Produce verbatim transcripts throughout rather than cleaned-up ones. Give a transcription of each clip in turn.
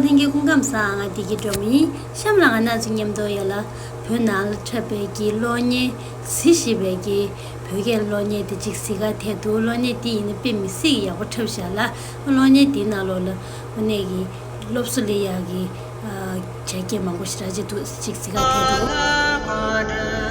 ལྷན་རྒྱས་སྐུ་ཁམས་བཟང་། ང་བདེ་སྐྱིད་སྒྲོལ་མ་ཡིན། གཤམ་ལ་ང་རང་ཚོ་མཉམ་དུ་ཡོད་ལ། བོད་ནང་ལ་འཁྲབ་པའི་གི་གློག་བརྙན་གཟི་ཞེས་པའི་གི་བོད་སྐད་གློག་བརྙན་དེ་གཅིག་གཟིགས་ག་ཐད་འདུག་གློག་བརྙན་དེ་ཡིན་ན་དཔེ་མི་སྲིད་ཀྱི་ཡག་པོ་འཁྲབ་བཞག་ལ། གློག་བརྙན་དེའི་ནང་ལོགས་ལ་དངོས་གནས་ཀྱི་སློབ་གསོ་ལེན་ཡག་གི་ཨ་བྱ་སྐད་མང་པོ་ཞེ་དྲག་ཅིག་འདུག་གཅིག་གཟིགས་ག་ཐད་འདུག་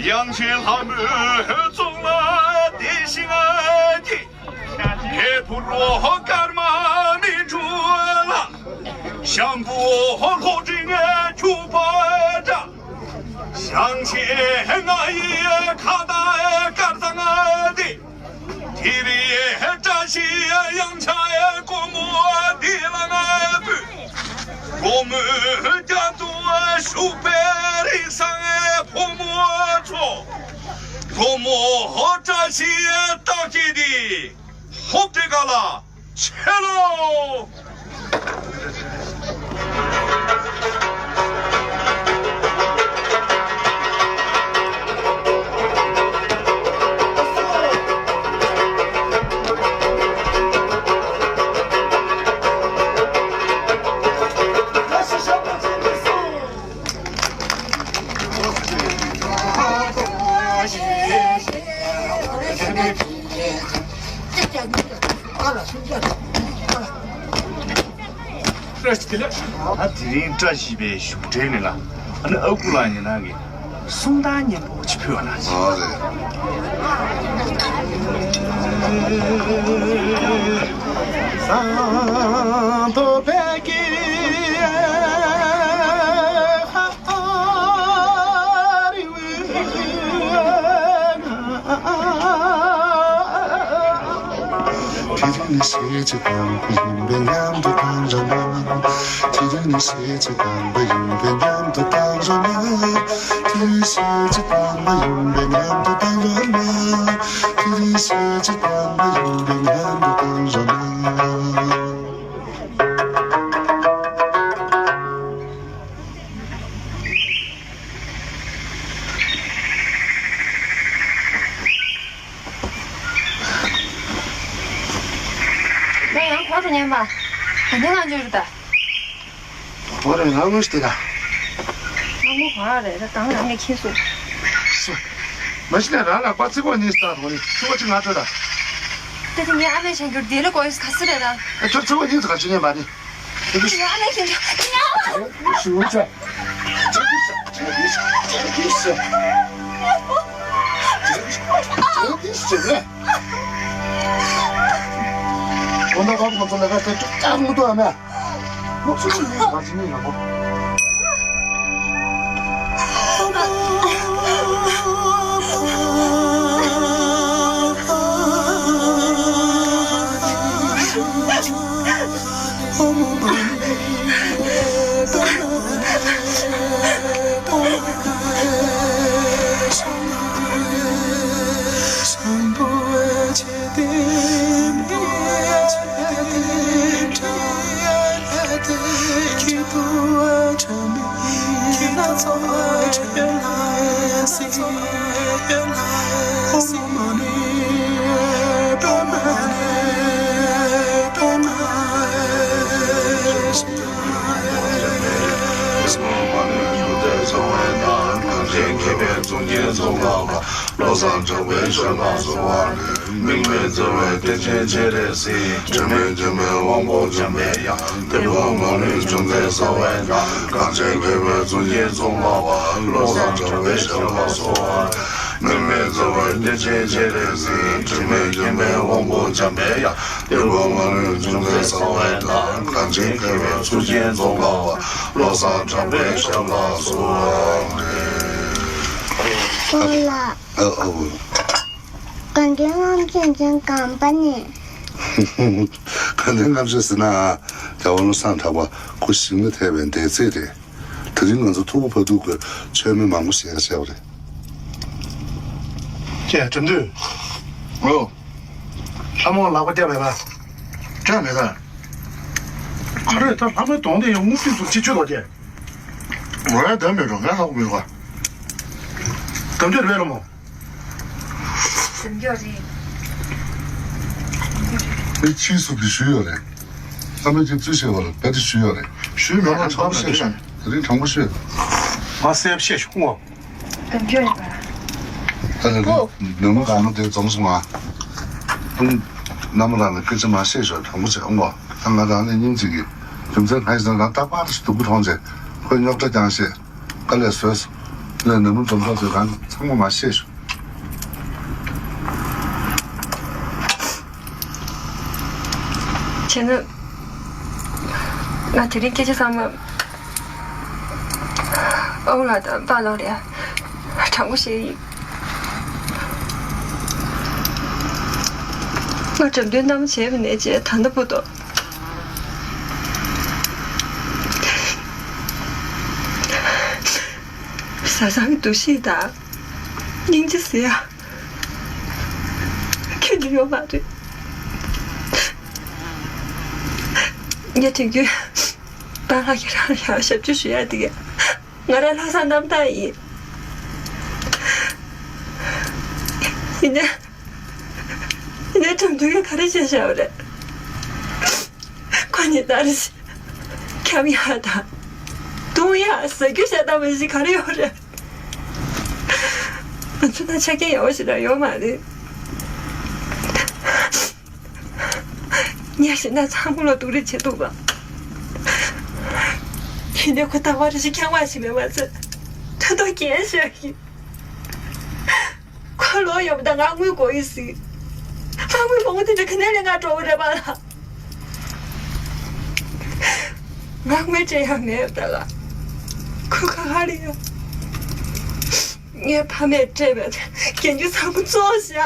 ཡང་ཆེན་ལྷ་མོའི་ཚོགས་ལ་བདེ་ཞིང་སྐྱིད། ཧེ་ཕུ་རོ་སྐར་མ་མི་འཁྲུལ་ལ། ཤམ་བུ་ལྷོ་སྤྲིན་འཁྱུག་པ་འདྲ། ཞང་ཆེན་ང་ཡི་ཁ་བརྡ་དཀར་ཚང་འདི། དེ་རིང་བཀྲ་ཤིས་དབྱངས་འཆར་སྒོར་མོ་འདི་ལ་ང་ཕུལ། སྒོར་མོའི་རྒྱབ་ཏུ་བཞུགས་པའི་རིགས་བཟང་ཕོ་མོ་ཚོ། སྒོར་མོ་བཀྲ་ཤིས་རྟགས་བརྒྱད་འདི་ཧོབ་སྟེ་ག་ལ་ཆེ་ལོ། བཀྲ་ཤིས་བདེ་ལེགས། ད་དེ་རིང་བཀྲ་ཤིས་པའི་བཞུགས་གྲལ་ནས་ལ། ཨ་ནི་ཨ་ཁུ་ལགས་ཉེ་ནང་གི་གསུང་སྟངས་སྙན་པོ་ཅིག་ཕུལ་བ་ན། ཨ་རེད། དེ་རིང་ནི་ཤེས་བྱ་དང་པོ་ཡིན་པས་མཉམ་དུ་བཏང་ར་ན། དེ་རིང་ནི་ཤེས་བྱ་དང་པོ་ཡིན་པས་མཉམ་དུ་བཏང་ར་ན། དེ་རིང་ཤེས་བྱ་དང་པོ་ཡིན་པས་མཉམ་དུ་བཏང་ར་ན། དེ་རིང་ཤེས་བྱ་དང་པོ་ཡིན་པས་མཉམ་དུ་བཏང་ར་ན། ང་ཡང་ཁོ་རུ་ཉན་པ། ད་ནི་ང་འཇོར་ད། བོ་རེ་ང་ངོ་ཤི་དེ་ད། ང་ངོ་བ་རེ་ད་གང་རང་གི་ཁྱེད་སུ། མ་གཞི་ནས་རང་ལག་པ་ཚིག་པ་གཉིས་སྟག་དོ་ནི་ཚིག་པ་གཅིག་ང་སྤྲོད་ད། ད་དེ་ངའི་ཨ་མས་བྱ་འགྱུར་དེ་ལ་གོ་ཡིས་ག་སི་རེད་ད། ཁྱོད་ཚིག་པ་གཉིས་ཚོ་ག་ཅི་ཉན་པ་ནི། ང་ལ་ཁྱེད་ཉལ། ཞུ་བྱ། རྫོགས་པ། བློ་བཟང་གྲགས་པའི་ཞབས་ལ་གསོལ་བ་འདེབས། དམིགས་མེད་བརྩེ་བའི་གཏེར་ཆེན་སྤྱན་རས་གཟིགས། དྲི་མེད་མཁྱེན་པའི་དབང་པོ་འཇམ་པའི་དབྱངས། དེ་ཀོ་མ་ལུས་འབྱུང་རྩལ་གསལ་བའི་ངང་། གངས་ཅན་མཁས་པའི་གཙུག་རྒྱན་ཙོང་ཁ་པ། བློ་བཟང་གྲགས་པའི་ཞབས་ལ་གསོལ་བ་འདེབས། དམིགས་མེད་བརྩེ་བའི་གཏེར་ཆེན་སྤྱན་རས་གཟིགས། དྲི་མེད་མཁྱེན་པའི་དབང་པོ་འཇམ་པའི་དབྱངས། དེ་ཀོ་མ་ལུས་འབྱུང་རྩལ་གསལ་བའི་ངང་། གངས་ཅན་མཁས་པའི་གཙུག་རྒྱན་ཙོང་ཁ་པ། བློ་བཟང་གྲགས་པའི་ཞབས་ལ་གསོལ་བ་འདེབས། ཨོ་ལགས། ཨ་ཨོ། དགའ་ལྡན་ལྔ་མཆོད་ཅན་གང་པ་ནི། དགའ་ལྡན་ལྔ་མཆོད་ཟེར་ན། རྒྱལ་བ་བློ་བཟང་གྲགས་པ་སྐུ་ཞིང་ལ་ཐལ་བའི་འདས་ཚེས་རེད། དེ་རིང་ང་ཚོ་ཐུག་པ་ཕ་ཐུག་གི་མཆོད་མེ་མང་པོ་བཞེངས་བཞག་པ་རེད། ཀྱེ་དྲི་མདུད། ཨོ། ལྷ་མོ་ལག་པ་སྤྲད་མེད་པ། སྤྲད་མེད་ད། ག་རེ་ད་ལྷ་མོའི་གདོང་དེ་ཡང་རྔུལ་ཆུ་ཚོ་ཅི་ཆུ་ལོག་ཀྱེ། ང་ལ་དོན་མེད་འགྲོ་ང་ལྷག་མི་འགྲོ། དམ་ཆོས་རེད་ལོ་མོ། དམ་ཆོས་རེད། མི་ཕྱིས་སུ་དེ་ཞུས་ཡོད་རེད། བསམ་པའི་ཅིག་རྩོད་བཤད་པ་ལ་བེད་དེ་ཞུས་ཡོད་རེད། ཞུས་མེད་པ་དྲང་པོ་བཤད་ཤོག་དེ་རིང་དྲང་པོ་བཤད། ང་གསལ་པོ་བཤད་ཤོག་ངོ་། དམ་ཆོས་རེད་པ། ད་ལ་ལུས་ནུ་མོ་གང་ནོ་དེ་འཛོམས་སོང་ང་། མནའ་མ་རང་ལ་སྐད་ཆ་མ་བཤད་ཤོག་དྲང་པོ་བྱས་ཨང་གོ། ད་ང་རང་ནས་སྙིང་རྗེ་གི། རྒྱུ་མཚན་གང་ཡིན་ཟེར་ན་རང་རྟག་པར་སྡུག་པོ་མཐོང་རྗེས་ཁོས་རྙོག་དྲ་རྐྱང་བཤད། དཀའ་ལས་བཟོས་སོང་། ལས་ནུ་མོ་འཛོམས་ས་ཚོས་རང་ཚང་མ་མ་བཤད་ཤོག་བྱས་ན། ང་དེ་རིང་སྐད་ཆ་ཚང་མ་ཨོ་ལགས་དང་པཱ་ལགས་རེད། དྲང་པོ་བཤད་ཡིན། ང་དྲན་རྟེན་རྣམ་བྱས་པ་ནས་བྱས་ད་ལྟ་བར་དུ། བཟའ་ཚང་གི་འདུ་ཤེས་དང་། སྙིང་རྗེ་ཟེར་ཡ། ཁྱོན་ནས་ཡོད་མ་རེད། ངས་དྲན་རྒྱུ། པཱ་ལགས་ཀྱིས་རང་ལ་ཡང་ཞབས་ཕྱི་ཞུ་ཡ་དེ་གས། ང་རང་ལྷག་བསམ་རྣམ་དག་ཡིན། ཡིན་ནའི། ཡིན་ནའི་དྲན་རྟེན་གྱིས་ག་རེ་བྱས་བཞག་པ་རེད། ཁོ་གཉིས་ལྟར་ཞིག་འཁྱམ་ཡག་དང་། བརྡུང་ཡག་ཟ་རྒྱུ་ཞེ་དྲག་པ་ཞིག་ག་རེ་ཡོད་རེད། ང་ཚོ་ན་ཆ་རྐྱེན་ཡག་པོ་ཞེ་དྲག་ཡོད་མ་རེད། ཉལ་ཞིག་ན་ཚང་མ་ལ་སྡུག་རུས་བྱེད་ཐུབ་པ། ཡིན་ནའི་ཁོ་ད་བར་ཞིག་འཁྱམ་པ་ཞིག་མེད་པ་ཚོད། ད་དུང་རྒན་ཤོས་ཡིན། ཁོ་ལོ་ཡོད་པ་ད་ང་དངུལ་དགོས་ཡིན་ཟིག་ང་དངུལ་མང་པོ་དེ་འདྲ་ག་ནས་ལེན་ག་འགྲོ་གི་རེད་པ་ལ། ང་དངུལ་སྤྲད་ཡག་མེད་པ་ད་ལ། ཁོ་ཁ་ཁ་ལ་ཡོད། ངའི་ཕ་མས་སྤྲད་པའི་རྒན་རྒྱུ་ཚང་མ་བཙོངས་ཤག་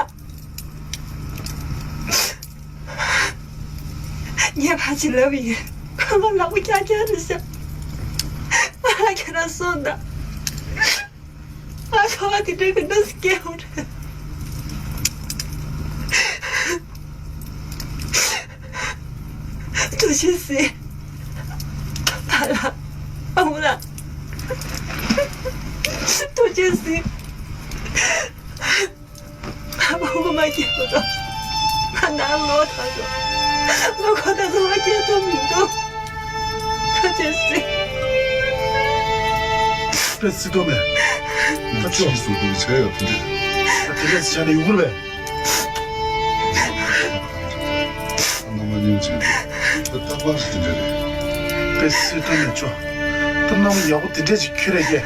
ངས་ཕར་ཅིག་ལབ་ཡིན། ཁོ་ལ་ལག་པ་རྐྱང་རྐྱང་རེད་ཤག་ང་ལ་ཁྱེད་རང་གསུངས་དང་། ང་ཚོ་བ་དེ་འདྲའི་གི་གནས་སུ་སྐྱེལ་བ་རེད། ཐུགས་རྗེ་གཟིགས། ཨ་ལ། ཨ་མོ་ལགས། ཐུགས་རྗེ་གཟིགས། ང་ཕྲུ་གུ་མ་སྐྱེས་བར་དུ། ང་ནང་ལོག་ཐལ་སོང་། ང་ཁོ་དང་ཚང་མ་སྐྱེལ་ཐུབ་མི་འདུག་ཐུགས་རྗེ་གཟིགས། དཔེ་སྲིད་དོ་མེད། ད་ཅོ། ཕྱིས་སུ་འདུག་བྱས་ཡོད་དེ་འདྲ། ད་དེ་འདྲ་ཞིག་བྱས་ན་ཡོང་གི་རེད་པས། རྣམ་པ་སྙིང་རྗེ། ད་རྟག་པར་དེ་འདྲ་རེད། དཔེ་སྲིད་དོ་མེད་ཅོ། ད་རྣམ་པ་ཡག་པོ་དེ་འདྲ་ཞིག་ཁྱོད་རེད་ཀྱེ།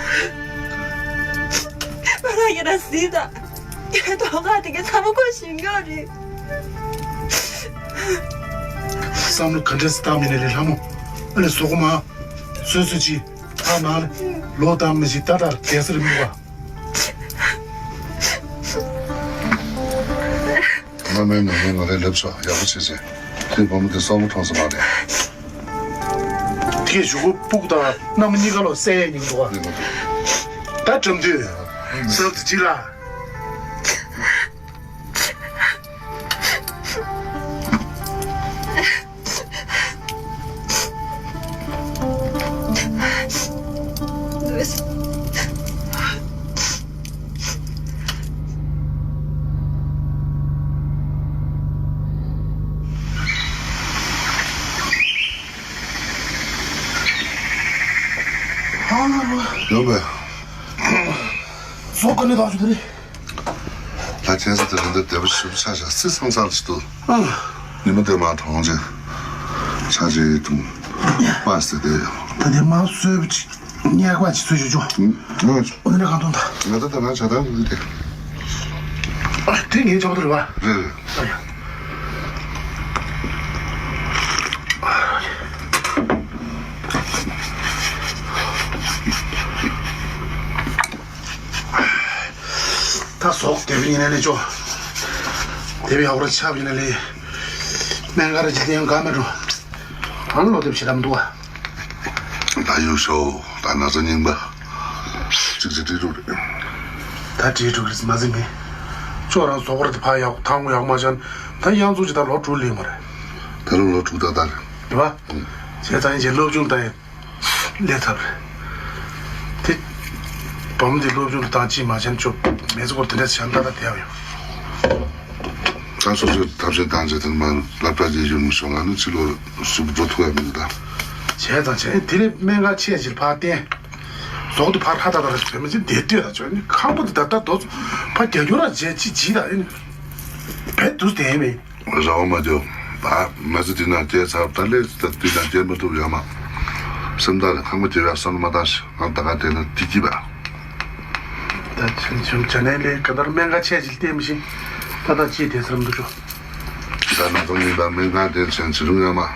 ང་རང་ཡིན་ན་སྲིད་དང་། ངའི་དོ་ཁ་དེ་གའི་ཚ་མོ་ཁོ་ཞིག་ཡོད་རེད། བསམ་བློ་ག་འདྲས་སེ་བཏང་མི་ནས་རེད་ལྷ་མོ། ཨ་ནི་བཟོ་གོ་མ། བཟོས་བཟོས་ཅི། ད་ནང་ལ་ལོ་དང་མི་ཞིག་ད་ལྟར་གས་སེ་རེད་མི་འདུག་ག་ང་མའི་ནང་ནས་ང་རའི་ལབ་ཤོག་ཡག་པོ་བྱེད་ཅེས། ཁྱེད་བུ་མོ་དེ་སོག་མོ་གྲོངས་ས་མ་རེད། དེ་གཞུག་གུ་སྤུ་གུ་དང་མནའ་མ་གཉིས་ཀ་ལོ་བསད་ཡས་ཉིན་འདུག་ག་ད་འགྲམ་དུས་སོག་དེ་གཅིག་ལ། ཡོད་པས། ཟོག་ག་ནས་བཏང་ཞུ་དེ་རེད། ད་ཁྱེད་ཚོ་དེ་རིང་འདིར་བདེ་པོ་ཞིག་ཆགས་བཞག་སྲིད་སང་སང་ཞིག་ཏུ། ཨང་། ཉི་མ་དེ་མ་མཐོང་ཅིག་ཆ་ཅིག་ཐུང་པ་སེ་དེ་ཡོད། ད་དེ་མ་གསོད་པ་ཅིག་ཉལ་ཁ་ཅིག་གསོད་ཞུ་ཅོ། ཨང་། འོ་ན་གང་ཐོང་ད། ང་ད་ད་ང་ཆ་ད་འདི་དེ། ཨ་དེ་ངའི་ཅོག་དེ་རེད་བ། རེད་རེད། ཨ་ཡ། ད་ཟོག་དེ་བི་ཡིན་ན་ལས་ཅོ། དེ་བི་ཧ་གོ་ར་ཆབ་ཡིན་ན་ལས། སྨན་ཁང་ར་ཇི་ལྟ་ཡང་ག་མེད་འགྲོ། ཨང་ལོ་དེབ་ཞེ་དྲམ་འདུག་བ། ད་ཡོད་ཤོག་ད་ན་ཚ་རྙིང་པ། གཅིག་གཅིག་བྲིས་འགྲོ་རེད། ད་བྲིས་འགྲོ་རེད་མ་ཟིན་མེད། ཅོ་རང་ཟོག་པོར་དེ་ཕ་ཡག་ཐང་ཡག་མ་ཅན། ད་ཡང་ཚུགས་ཅི་ད་ལོ་དྲུག་ལས་མ་རེད། ད་རུང་ལོ་དྲུག་ད་ད་རེད། རེད་བ། བྱས་ཙང་ཡིན་ཅེ་སློབ་ཆུང་ད་ཡིན། ལས་ཐབས་རེད། དེ། བུ་མོ་འདི་སློབ་སྦྱོང་དང་ཅི་མ་བྱན་ཆོག་མེ་ཚོ་སྐོར་དེ་འདྲ་བྱ་ད་ད་བསྡད་ཡོད། ད་སོ་སོའི་ཐབས་ཤེས་བཏང་བྱས་དེ་མ་སློབ་གྲྭ་རྗེས་ཡོང་མི་སོང་ང་ནི་ཕྱི་ལོགས་སུ་འགྲོ་ཐུབ་ཡ་མི་འདུག་ད། བྱས་ཙང་བྱས་དེ་ནས་སྨན་ཁང་ཆེ་ཕྱིར་ཕར་བསྟན། ཟོག་དེ་ཕར་ཧ་ད་ད་ར་བོད་མི་ཚོས་བསྡད་བསྡད་ད་ཆོག་ནི་ཁང་པ་དེ་ད་ལྟ་རྡོ་ཕར་རྒྱ་སྐྱོར་ར་བྱས་ཅི་ཇི་ད་ཨེ་ནི། བེད་དུ་བསྡད་མེད། ར་བ་མ་འཇོག་ད་མ་ཟི་དེ་ན་སྐྱེས་ཚར་ད་ལས་ད་དེ་ན་སྐྱེས་མ་ཐུབ་ཡོད་མ། སེམས་ཐག་ལ་ཁང་པ་དེ་བས་བསམ་བློ་མ་བཏང་ཞིག་ང་ད་ག་དེ་ན་དེ་སྐྱིད་པ། ད་ཆུང་ཆུང་བྱ་ནས་ལས་ག་དར་སྨན་ཁང་ཆེ་ཅིག་བལྟས་མི་ཤེས། ད་ད་ཅི་དེ་སར་མི་འདུག་ཅོ། ད་ན་ཚོ་ཉིན་ད་སྨན་ཁང་དེ་ཆེན་ཆི་རུང་ཡོད་མ།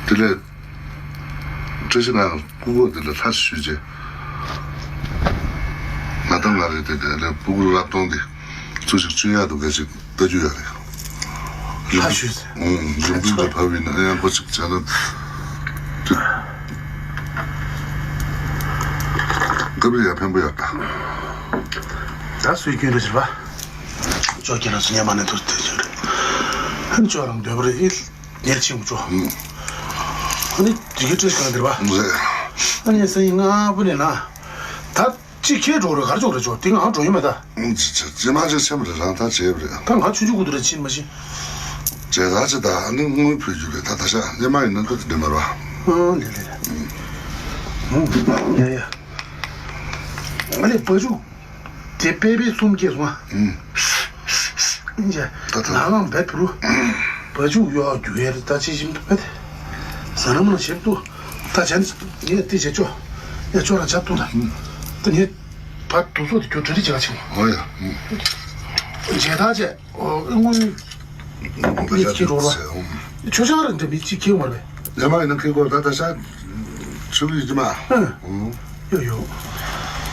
དེ་ལས། བཀྲ་ཤིས་ང་སྤུ་གུ་དེ་ལ་ལྷ་ཞུས་རྗེས། ང་དང་ང་རེ་དེ་དེ་ལས་སྤུ་གུ་རབ་གཏོང་དེ་ཚུལ་ཞིག་བཅུན་ཡག་འདུག་གལ་ཞིག་ལྟ་རྒྱུ་ཡོད་རེད། ལྷ་ཞུས། ཨུང་། རིམ་གྲོ་དེ་ཕབ་ཡིན་ན་ཡང་པོ་ཞིག་བྱས་ན་དེ། སྐབས་རེ་ཡང་ཕན་པོ་ཡོད་ད། ད་སུས་སྐྱོན་རེད་ཟེར་བ། ཅོ་ཁྱེད་རང་ཚོ་ཉན་མ་ནས་དུ་དེ་ཞུ་རེད། ཧན་ཅོ་རང་འདོད་པ་རེད། ཉེར་ཆེ་མུ་ཅོ། ཨ་ནི་དེ་གའི་སྤྲོད་གང་དེར་བ། རེད། ཨ་ནི་སང་ཉིན་ང་པུ་ནས་ན། ད་ཅི་ཁྱེད་འགྲོ་རེད་གར་ཅོག་རེད་ཅོ་དེ་ང་འགྲོ་ཡིན་མ་ད། ཅི་ཅི་ཅི་མ་ཅི་སེམས་རེད་རང་ཐག་བྱས་པ་རེད། ད་ང་ཆུང་ཆུང་གུ་དུ་རེད་ཕྱིན་མ་ཤེས། བྱས་ད་ཅི་ད་ཨ་ནི་དངུལ་ཕུལ་རྒྱུ་རེད་ད་ད་ཤ་སྙེ་མ་ཡིན་ན་འདུག་དེ་འདྲ་མ་རེད་བ། ཨ་ལེ་ལེ་ལེ། ཡ་ཡ། ཨ་ལེ་བ་ཅུ། དེ་པེ་པེ་གསུམ་སྐྱེས་སོང་ཨ། ཨུམ། ཨིན་ཅེ། ད་ད། ལ་ལང་བེད་བུ་རུ། བ་ཅུ་ཡོ་རྒྱུ་ཡེ་རེ་ད་ཅི་ཞིམ་དུ་བེད། ཟ་ན་མ་ན་ཞེབ་ཏུ། ད་ཅན་ངས་དེ་བྱེད་ཆོ། ཡ་ཅོ་ར་ཆབ་ཏུ་ད། ད་ངས་བ་དུ་སོ་དེ་ཁྱོད་འདྲི་རི་བྱེད་ག་ཆེན་མོ། ཨོ་ཡ། བྱེད་ད་ཅེ། ཨོ་ཨེ་ངོ་ཡུ། མི་གཅིག་རོགས་ལ། ཆོས་ཆང་རེ་འདྲ་མི་གཅིག་ཁེལ་མ་རེད། ཉི་མ་ཡིན་ན་ཁེལ་གོ་ད་ད་ཤ། ཆུ་བི་ཡི་མ། ཨང་། ཡོ་ཡོ།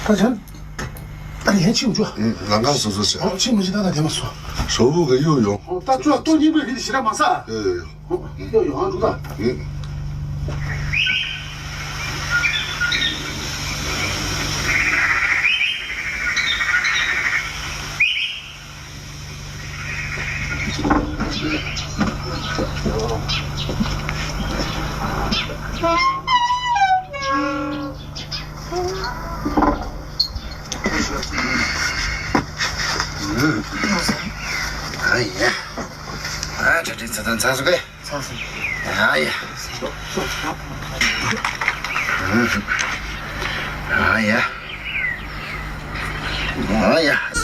ད་ཆ། ད་ནི་ཡན་ཆིང་ཅོ། ལང་ཀ་སོ་སོ་ཆ། ཨོ་ཆིང་མི་ཆི་ད་ད་དེ་མ་སོ། ཧྲོ་བུ་ག་ཡོ་ཡོ། ད་ཅོ་ཏོ་ཉིན་པའི་རིགས་ཞི་ར་མ་ས། ཡོ་ཡོ་ཡོ། ཡོ་ཡོ་ཨང་ཅུ་ད། ཨ་ཡ། ཨ་ཅག་ཅིག་ཚ་ཚ་ཚ་ཟུག་གི། ཚ་ཟུག་ཨ་ཡ། ཨ་ཡ། ཨ་ཡ།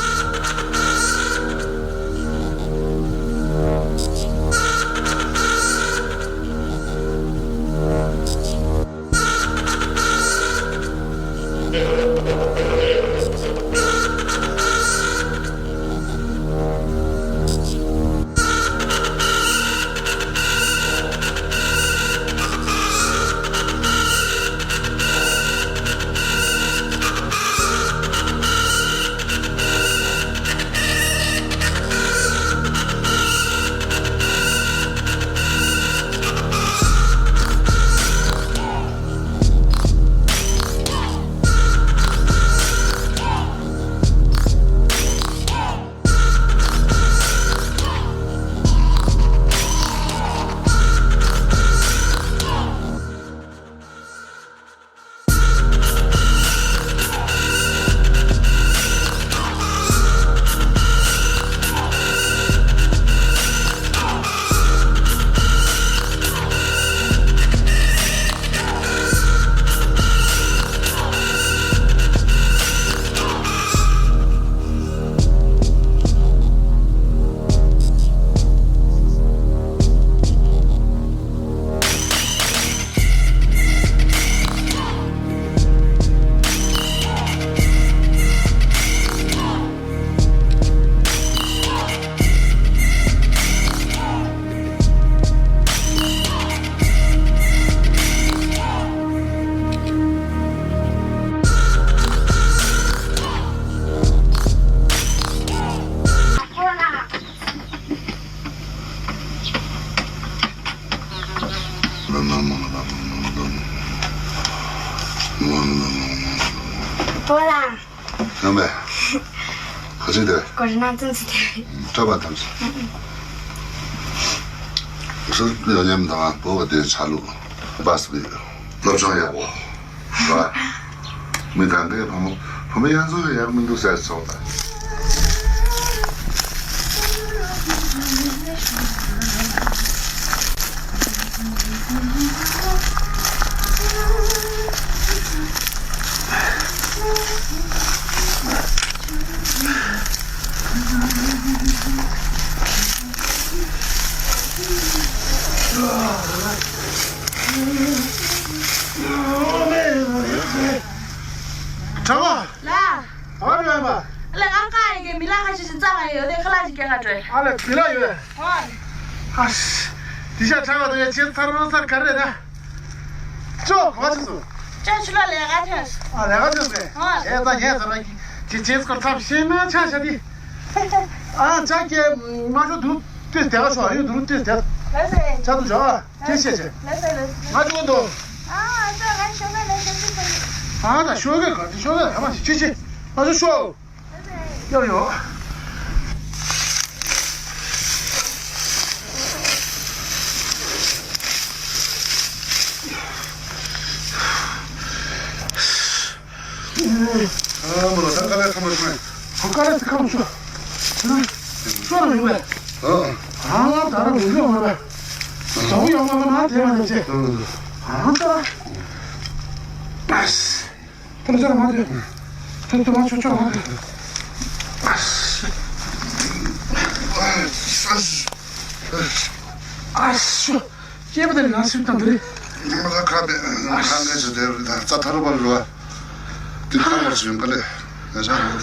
མེ། ག་ཚོད་དེ། གོ་རེ་ན་ཙམ་ཙམ་དེ། ཐོས་པ་ཐམས་ཅད། སུ་ཡོད་ཉམས་དང་བོ་བ་དེ་ཆ་ལུགས་པ་སུ་ཡོད། སློབ་སྦྱོང་ཡག་པོ། ར། མི་གང་གའི་བུ་མོ་བུ་མོ་ཡང་ཚོ་ཡག་མི་འདུག་ཟེར་སོང་ད། གྲོགས་པོ། ལགས། ཨ་རོལ་པ། ཨ་ལས་ང་ཁ་ཡི་གེ་མི་ལ་ཁ་ཤས་ཤིག་རྩ་བ་ཡོད་དེ་ཁ་ལག་ཅིག་སྐྱེལ་ག་འགྲོ། ཨ་ལས་མི་ལ་ཡོད། ཨ་ཤི། དེ་ཤ་ཁྲ་བ་དེ་ཆེ་ཚར་མ་ཚར་ག་རེ་ད། ཅོ་ག་བ་ཆུ་སོང་། ཅོ་ཆུ་ལ་ལས་ཀ་ཐོན། ཨ་ལས་ཀ་ཐོན་ཟེ། ཨ་ད་ངས་ཚར་བ་གི་ཅི་ཅེས་སྐོར་ཐབས་ཤེས་མ་ཆ་ཤ་དི། ཨ་ཅག་གེ་མ་ཤོ་དུ་ཏེ་དེ་ག་ཤོ་ཡོད་དུ་ཏེ་དེ། ལ་ཟེ། ཅག་དུ་ཇོ། ཅི་བྱེད་བྱེད། ལགས་སོ་ལགས་སོ། ང་ཅུང་འདུག་ཨ་ཨ་ཙི་ང་ཤོག་ག་ལ་ཤོག་ཅི་ཟེར། ཨ་ད་ཤོག་ག་ག་དེ་ཤོག་ག་ཡ་མ་ཤི་ཅི་ཅི། ང་ཚོ་ཤོག་ལགས་སོ། ཡོ་ཡོ། ཨ་མོ་ལ་ད་དཀའ་ལས་ཁ་མ་ཤོག་ཨ་དཀའ་ལས་ཁ་མ་ཤོག་ཤོག་ལ་ཡོང་བས། ཨ་ད་ར་འུ་ཡོང་བ་ར། ཟོག་ཡོང་བ་མ་དེ་མ་ནས་ཅེ། ཨ་ད། ཨ་ཤི། ད་ལ་ཅོ་ལ་མ་དེ། ད་ལ་ཅོ་ལ་ཅོ་ཅོ་ལ་མ་དེ། ཨ་ཤི། ཨ་ཤི། སྐྱེས་པ་དེ་ནི་ང་སེམས་དང་འདི་རེད། མ་ཁ་ཁ་པའི་ཁ་ཁ་ཆུ་དེ་རུ་དང་རྩ་ཐར་པ་རུ་བ། དེ་ཁ་མར་བྱོན་ག་ལེ། ང་ཤ་རུ།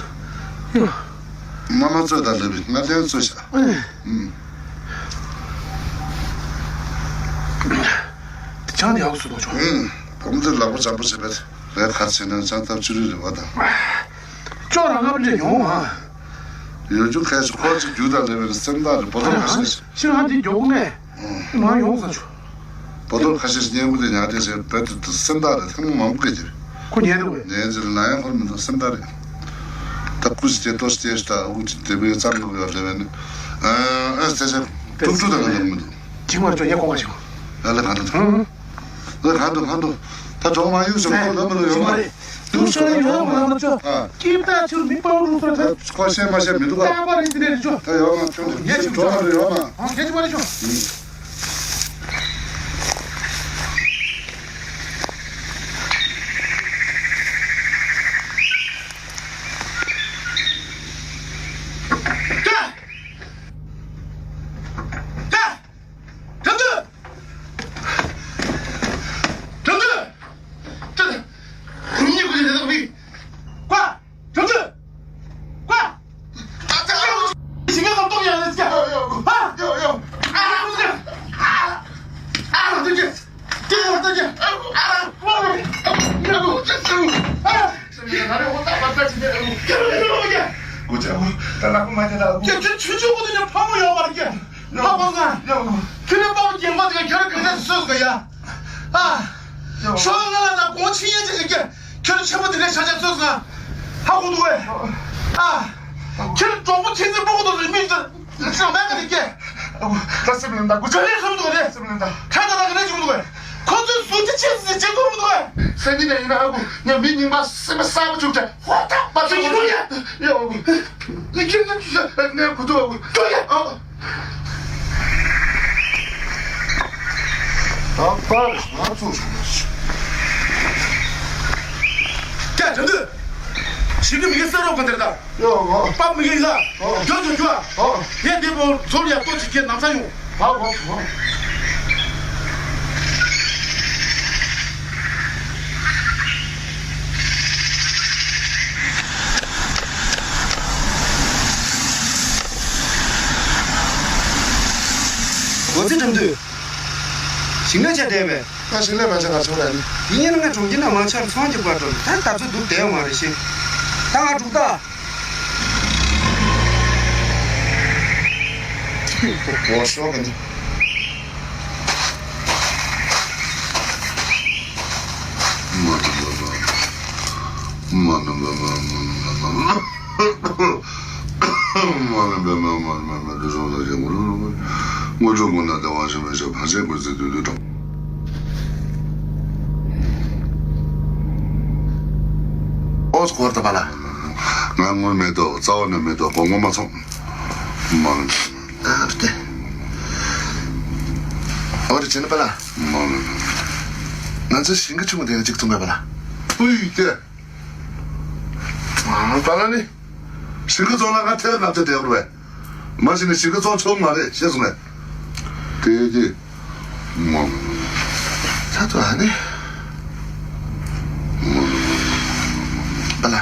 ཡོ། མ་མ་ཚོད་ད་ལེ་བི་ང་ལན་ཚོད་ཤ། ཨེ། ཨུམ། དེ་ཆང་དེ་ཡག་སུ་དོ་ཆོ། ཨུམ། བུ་མོ་དེ་ལག་པ་འཇམ་པོ་བྱེད་པས་རེད་ཁ་ཆེ་ན་ཆང་ཐབས་ཆུ་རུད་རེད་བ་དང་། ཅོ་རང་ང་བ་འདྲེ་ཡོང་ཨ། ཡོད་རྒྱུ་ཁ་ཆུ་ཁོ་ཆུ་རྒྱུ་དང་ལེ་བི་སེམས་དང་རེད་བོ་དང་ཁ་ཆེ། ཤི་ང་འདི་མགྱོགས་ནས། ང་ཡོང་ས་ཆོ། བོ་དོ་ཁ་ཤས་ཤིག་སྙན་པོ་དེ་ཉག་དེ་ཟེར་བོད་དུ་དུ་སེམས་ཐག་རེད་ཐེངས་མང་པོ་སྐད་ཀྱིས། ཁོ་ཉན་འདུག་བས། ཉན་ཟེར་ན་ཡང་ཁོར་མི་འདུག་སེམས་ཐག་རེད། ད་ཀུ་ཤི་དེ་ཏོ་ཤི་དེ་ཤི་ད་ཨུ་ཅི་དེ་བས་ཙམ་གི་ཡོད་ལེ་བས་ནི། ཨ་ཨ་ཟེར་ཟེར་ཏུག་ཏུག་དང་ལེ་མི་འདུག་ཅིག་མར་ཅོ་ཡ་ཁོང་ཁ་ཤིག་ཨ་ལེ་ག་འདུག་ད། ཨ་ག་འདུག་ག་འདུག་ད་གྲོགས་མ་ཡུལ་སོང་ཁོ་ལ་མི་ལ་ཡོང་མ་རེད། ཏུ་ཤ་ཡོད་མ་ལ་ཅོ། ཨ། ཀིབ་ད་ཆུར་མི་པའུ་རུ་སོ་ད། ཁོ་ཤེས་མ་ཤེས་མི་འདུག་ག་ད་པ་རི་ཏི་རེ་ཅོ། ད་ཡོད་མ་ཁྱོད་ངས་ཅིག་ཅོ་མ་རེད་ཡོད་མ། ཨ་ངས་ཅིག་མ་རེད་ཅོ། ད། ད། དྲ་འདུལ། དྲ་འདུལ། དྲ་འདུལ། ཁོང་གཉིས་ཀྱིས་དེ་དག་བི། ཀ། དྲ་འདུལ། ཀ། ཞིང་ཁ་ཁ་གཏོང་ཡག་ལས་ཀྱ། ཡོ་ཡོ། ཧ། ཡོ་ཡོ། ཨ་ལ་ཁོང་ཚོ། ཨ་ལ་ཁོང་ཚོ། ཏི་ཧོར་ཏི་ཀྱ། ཨ་ལ་ཁོང་ཚོ། ཨ་ལ་ཁོང་ཚོ། ཨ། སེམས་ཡ་ང་རེ་འོ་ད་བར་ད་ཅི་ནས་ཨ་ལུ། ཀྱ་རེ་ཡོ་ཀྱ། གུ་ཅ་གུ་ད་ལ་ཁོ་མ་ཅི་ད་གུ། ཀྱ་ཁྱོད་ཆུ་ཆུ་གུ་དུ་ནས་ཕ་མོ་ཡོད་པར་ཀྱ། ཡོ་ཕ་མོ་ང་། ཡོ་གུ། ཁྱོད་ནས་ཕ་མོ་རྒན་པ་དེ་ཁྱོད་རང་ག་ཚ་སོས་ག་ཡ། ཨ། ཡོ། ཤོག་ང་ལ་ད་གོང་ཆེན་ཡན་ཅིག་ཀྱ། ཁྱོད་ཆེན་པོ་དེ་འདྲའི་ཤ་ཆ་སོས་ང་། ཧ་གོ་འདུག་གས། ཨ། ཁྱོད་གྲོགས་པོ་ཁྱེད་ཚོའི་སྤུ་གུ་དང་རིགས་མིན་ཚོ། ཤོག་མེད་ག་དེ་ཀྱ། ཨ་ཁུ། ད་སེམས་ལ་ད་གུ་ཅ་ལས་ཁམ་འདུག་གས། སེམས་ལ་ད། ཁ་ད་ད་ག་ནས་བྱུང་འདུག་གས། ཁོ་ཚོས་སུ་ཅི་ཆེ་ཟེར་ཅི་གོ་མི་འདུག་གས། སེམས་ནི་ནས་ཡིན་ན་ཨ་ཁུ་ཉམས་མི་རྙིང་པ་སེམས་པ་གསར་པ་བྱུང་ཅག་ཧོ་ད་པ་ཚོ་ཡིན་ནོ་ཡ། ཡ་ཨ་ཁུ། ནི་ཁྱེད་ཚོ་ཅི་ཟེར་ནས་གུ་ཐུག་ཨ་ཁུ་ཅོ་ཡ་ཨ། ད་པར་ང་ཚོ་ཀྱ་དྲན་དུས། ཞིག་གི་མི་གི་ས་རོགས་ག་དེར་ད། ཡོ་ཨོ། པ་མི་གི་ལ། ཨོ། རྒྱོ་རྒྱོ་རྒྱོ། ཨོ། ཡེ་དེ་པོ་ཚོར་ཡ་ལྟོ་ཅིག་གི་ནམ་ས་ཡོང་། ཨོ་ཨོ་ཨོ། འོ་ཙི་དྲན་དུས། ཞིང་ལས་བྱས་བསྡད་པས། ད་ཞིང་ལས་མ་བྱས་ག་ཆོག་ལ་ནི། དེ་ཉིན་ང་གྲོང་ཁྱེར་ནང་མ་ཆར་ཚོང་རྒྱག་པར་འགྲོ་ནས་ད་ད་ཚོད་འདུག་བསྡད་ཡོད་མ་རེད་ཤི། ད་ང་འགྲོ་ད། འོ་ཤོག་གི་ནི། དངོས་གྲུབ་སྐུ་ན་དེ་དབང་ཞུ་མི་ཆོག་ཕར་ཆེན་དགོན་རྩེ་དུས་དུས་གྲོང་། ཨོ་སྐོར་ད་པ་ལ། ང་དངུལ་མེད་དོ། རྩ་བ་ནས་མེད་དོ། སྒོར་མོ་མ་ཚོང་། མ་ལ། ཨ་སྟེ། ཨོ་རེ་ཅན་པ་ལ། མ་ལ། ང་ཚོ་ཞིང་ཁ་ཆུང་དེ་གཅིག་ཚུང་བས་པ་ལ། ཕུའི་ཏེ། ཨ་པ་ལ་ནི། ཞིང་ཁ་ཚོང་ལ་ང་ཐེལ་ང་ཐེ་དེ་རུ་བས། མ་ཞིག་ནི་ཞིང་ཁ་ཚོང་ཆོག་མ་རེད་ཤེས་སོང་ངས། དེ་དེ། ས་ཐོ་ཨ་ནི། པ་ལ།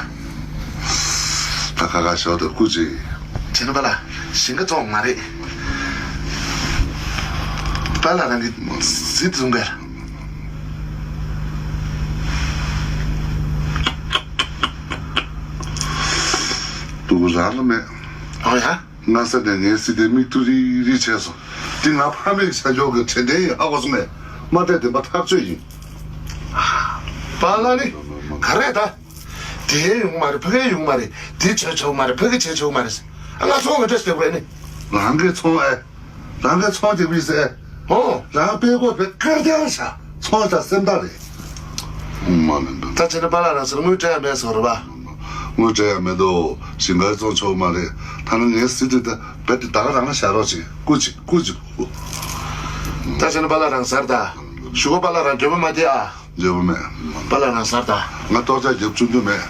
ད་ཁ་ཁ་ཞོ་དུ་སྐུ་ཅི། ཅི་ནི་པ་ལ། ཞིང་ཁ་ཚོང་མ་རེད། པ་ལ་རང་གི་ཟི་བཟུང་གར། དུ་རང་ལ་མེད། ཨོ་ཡ། སྔ་ས་ནས་ངའི་སྲིད་དེ་མིག་ཏུ་རིག་རིག་བྱས་སོང་། འདི་ང་ཕ་མེས་ཀྱི་བྱ་སྤྱོད་ཀྱི་དྲན་རྟེན་ཡིན་ཧ་གོ་སོང་ངས། མ་བལྟས་བདེན་པ་ཐག་ཆོད་ཡིན། པཱ་ལགས་ནི་ག་རེ་ད། དེ་ཡོང་མ་རེད་ཕ་གི་ཡོང་མ་རེད། དེ་བྱས་ཆོག་མ་རེད་ཕ་གི་བྱས་ཆོག་མ་རེད། ང་ཚོང་གི་འདྲ་ཞིག་བྱེད་དགོས་ནི། རང་གི་ཚོང་ཨེ། རང་གི་ཚོང་དེ་བི་སེ། ཨོ། རང་དཔེ་གོ་བའི་དཀར་རྐྱང་ཤ་ཚོང་དང་སེམས་ཐག་རེད། མ་ལན་དུ། ད་ཕྱིན་ན་པཱ་ལགས་རང་ཚོར་དངུལ་སྤྲད་ཡ་མེད་ཟེར་བ་རེད་པ། དངུལ་སྤྲད་ཡ་མེད་དོ། ཞིང་ཁ་བཙོང་ཆོག་མ་རེད། ད་ནི་ངའི་སྲིད་དེ་ད་རྦད་དེ་ད་ག་རང་ན་བཞག་རོགས་བྱེད་སྐུ་མཁྱེན་སྐུ་མཁྱེན། ད་ཕྱིན་ན་པཱ་ལགས་རང་ཟེར་ད། ཞུ་གོ་པཱ་ལགས་རང་འགྱོད་པ་མ་སྐྱེ་ཨ། འགྱོད་པ་མེད། པཱ་ལགས་རང་ཟེར་ད། ང་ལྟོ་ཆས་རྒྱབ་བཅུག་རྒྱུ་མེད།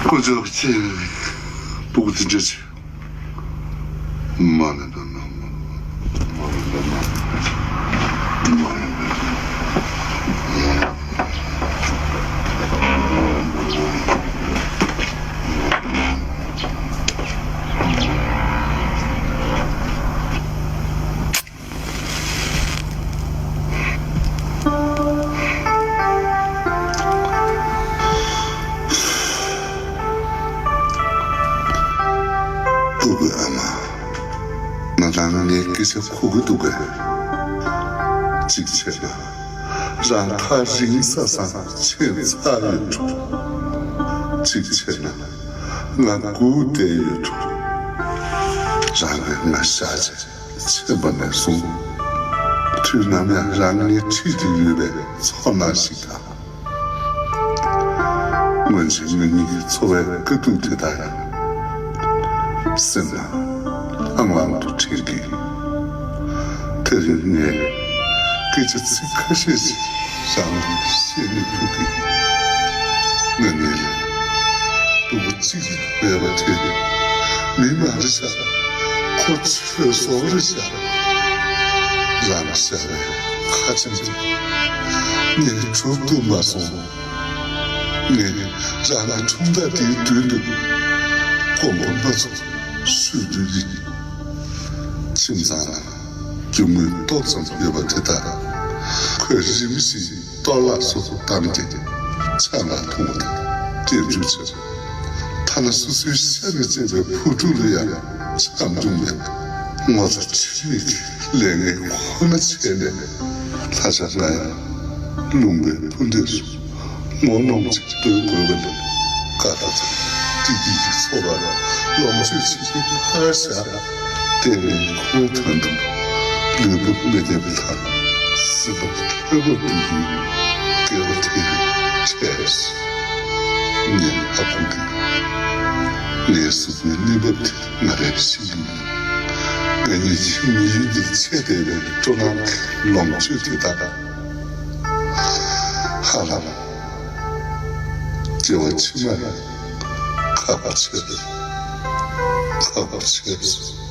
སྐུ་མཁྱེན་སྐུ་མཁྱེན། སྤུ་གུ་དེ་འདྲ་བྱེད། མ་ནི་དོན་ན། མ་ནི་དོན་ན། མ་ནི་དོན་ན། སྤུ་གུ་ཨ་མ། ང་རང་ངའི་སྐད་ཆ་གོ་གི་འདུག་གས། གཅིག་བྱས་ན། རང་ཐག་རིང་ས་སང་ཕྱིན་ཚར་ཡོད་འགྲོ། གཅིག་བྱས་ན། ང་སྒུག་བསྡད་ཡོད་འགྲོ། རང་གིས་ང་ཤ་ཆད། ཆེན་པ་ནས་བཟུང་། དུས་ནམ་ཡང་རང་ངའི་འཁྲིས་དུ་ཡོད་པའི་ཚོར་སྣང་ཞིག་དང་། སྔོན་ཆད་ང་གཉིས་ཀྱི་འཚོ་བའི་དཀའ་སྡུག་དེ་དག་ཡང་། སེམས་ལ་ལྷང་ལྷང་དུ་དྲན་གྱིས། དེ་རིང་ངས་སྐད་ཆ་ཚིག་ཁ་ཤས་ཤིག་རང་ལ་བཤད་ནས་ཕུལ་གྱིས། ང་གཉིས་ལ་སྤུ་གུ་གཅིག་མེད་པ་དེ་མི་མ་རེད་ཤག་ཁོ་ཚོས་བཟོ་རེད་ཤག་རང་ཤ་བའི་ཁ་ཆེམས་དེ་ངས་སྒྲུབ་ཐུབ་མ་སོང་། ངས་རང་གི་འཁྲུངས་རྟགས་དེའི་མདུན་དུ་སྐོམ་པ་སྣ་ཚོགས་བཤུས་རྒྱུ་ཡིན། ཁྱིམ་ཚང་ལ་རྒྱུ་དངུལ་ཏོག་ཙམ་ཡོད་པ་དེ་དག་ཁོས་རིམ་བཞིན་གཏོར་བརླག་སོགས་སུ་བཏང་སྟེ་ཆང་ལ་འཐུང་བ་དང་སྐྱེལ་འཇུག་བྱས། ཐ་ན་སོ་སོའི་ཤ་ནས་བཙས་པའི་བུ་ཕྲུག་ལ་ཡང་ཆང་འཐུང་བའི་ངོ་ཚ་ཁྲེལ་མེད་ཀྱི་ལས་ངན་ཁོ་ན་བྱས་ནས། ལྷ་ཆགས་ང་ཡང་ལུང་པའི་ཕུ་འདེབས་སུ་ངོ་གནོང་ཅིག་སྡོད་དགོས་པ་ལས། དཀའ་ཐུབ་ཚེ་བདེ་སྐྱིད་ཀྱི་འཚོ་བར་ལོངས་སྤྱོད་ཆེད་དུ་ཕར་བཞག་བསྡད་པའི་ཁོའི་དོན་དུ་ལུས་པོ་མི་བདེ་བ་དང་སེམས་པ་འཕྲོད་པ་འདུག་གི་སྐལ་བ་དེ་འཕྲད་སོང་། ངས་ཧ་གོ་གི། ངའི་གཟུགས་པོའི་གནས་བབ་དེ་ང་རང་ཤེས་ཀྱི་ཡིན། ང་གཉིས་ཀྱི་མི་ཡུལ་འདིར་ཆད་བསྡད་པའི་སྤྲོ་སྣང་གི་ལོངས་སྤྱོད་དེ་དག་ཧ་ལམ་སྐྱེ་བ་ཕྱི་མར་ཁག་པོ་ཆེ། ཁག་པོ་ཆེ།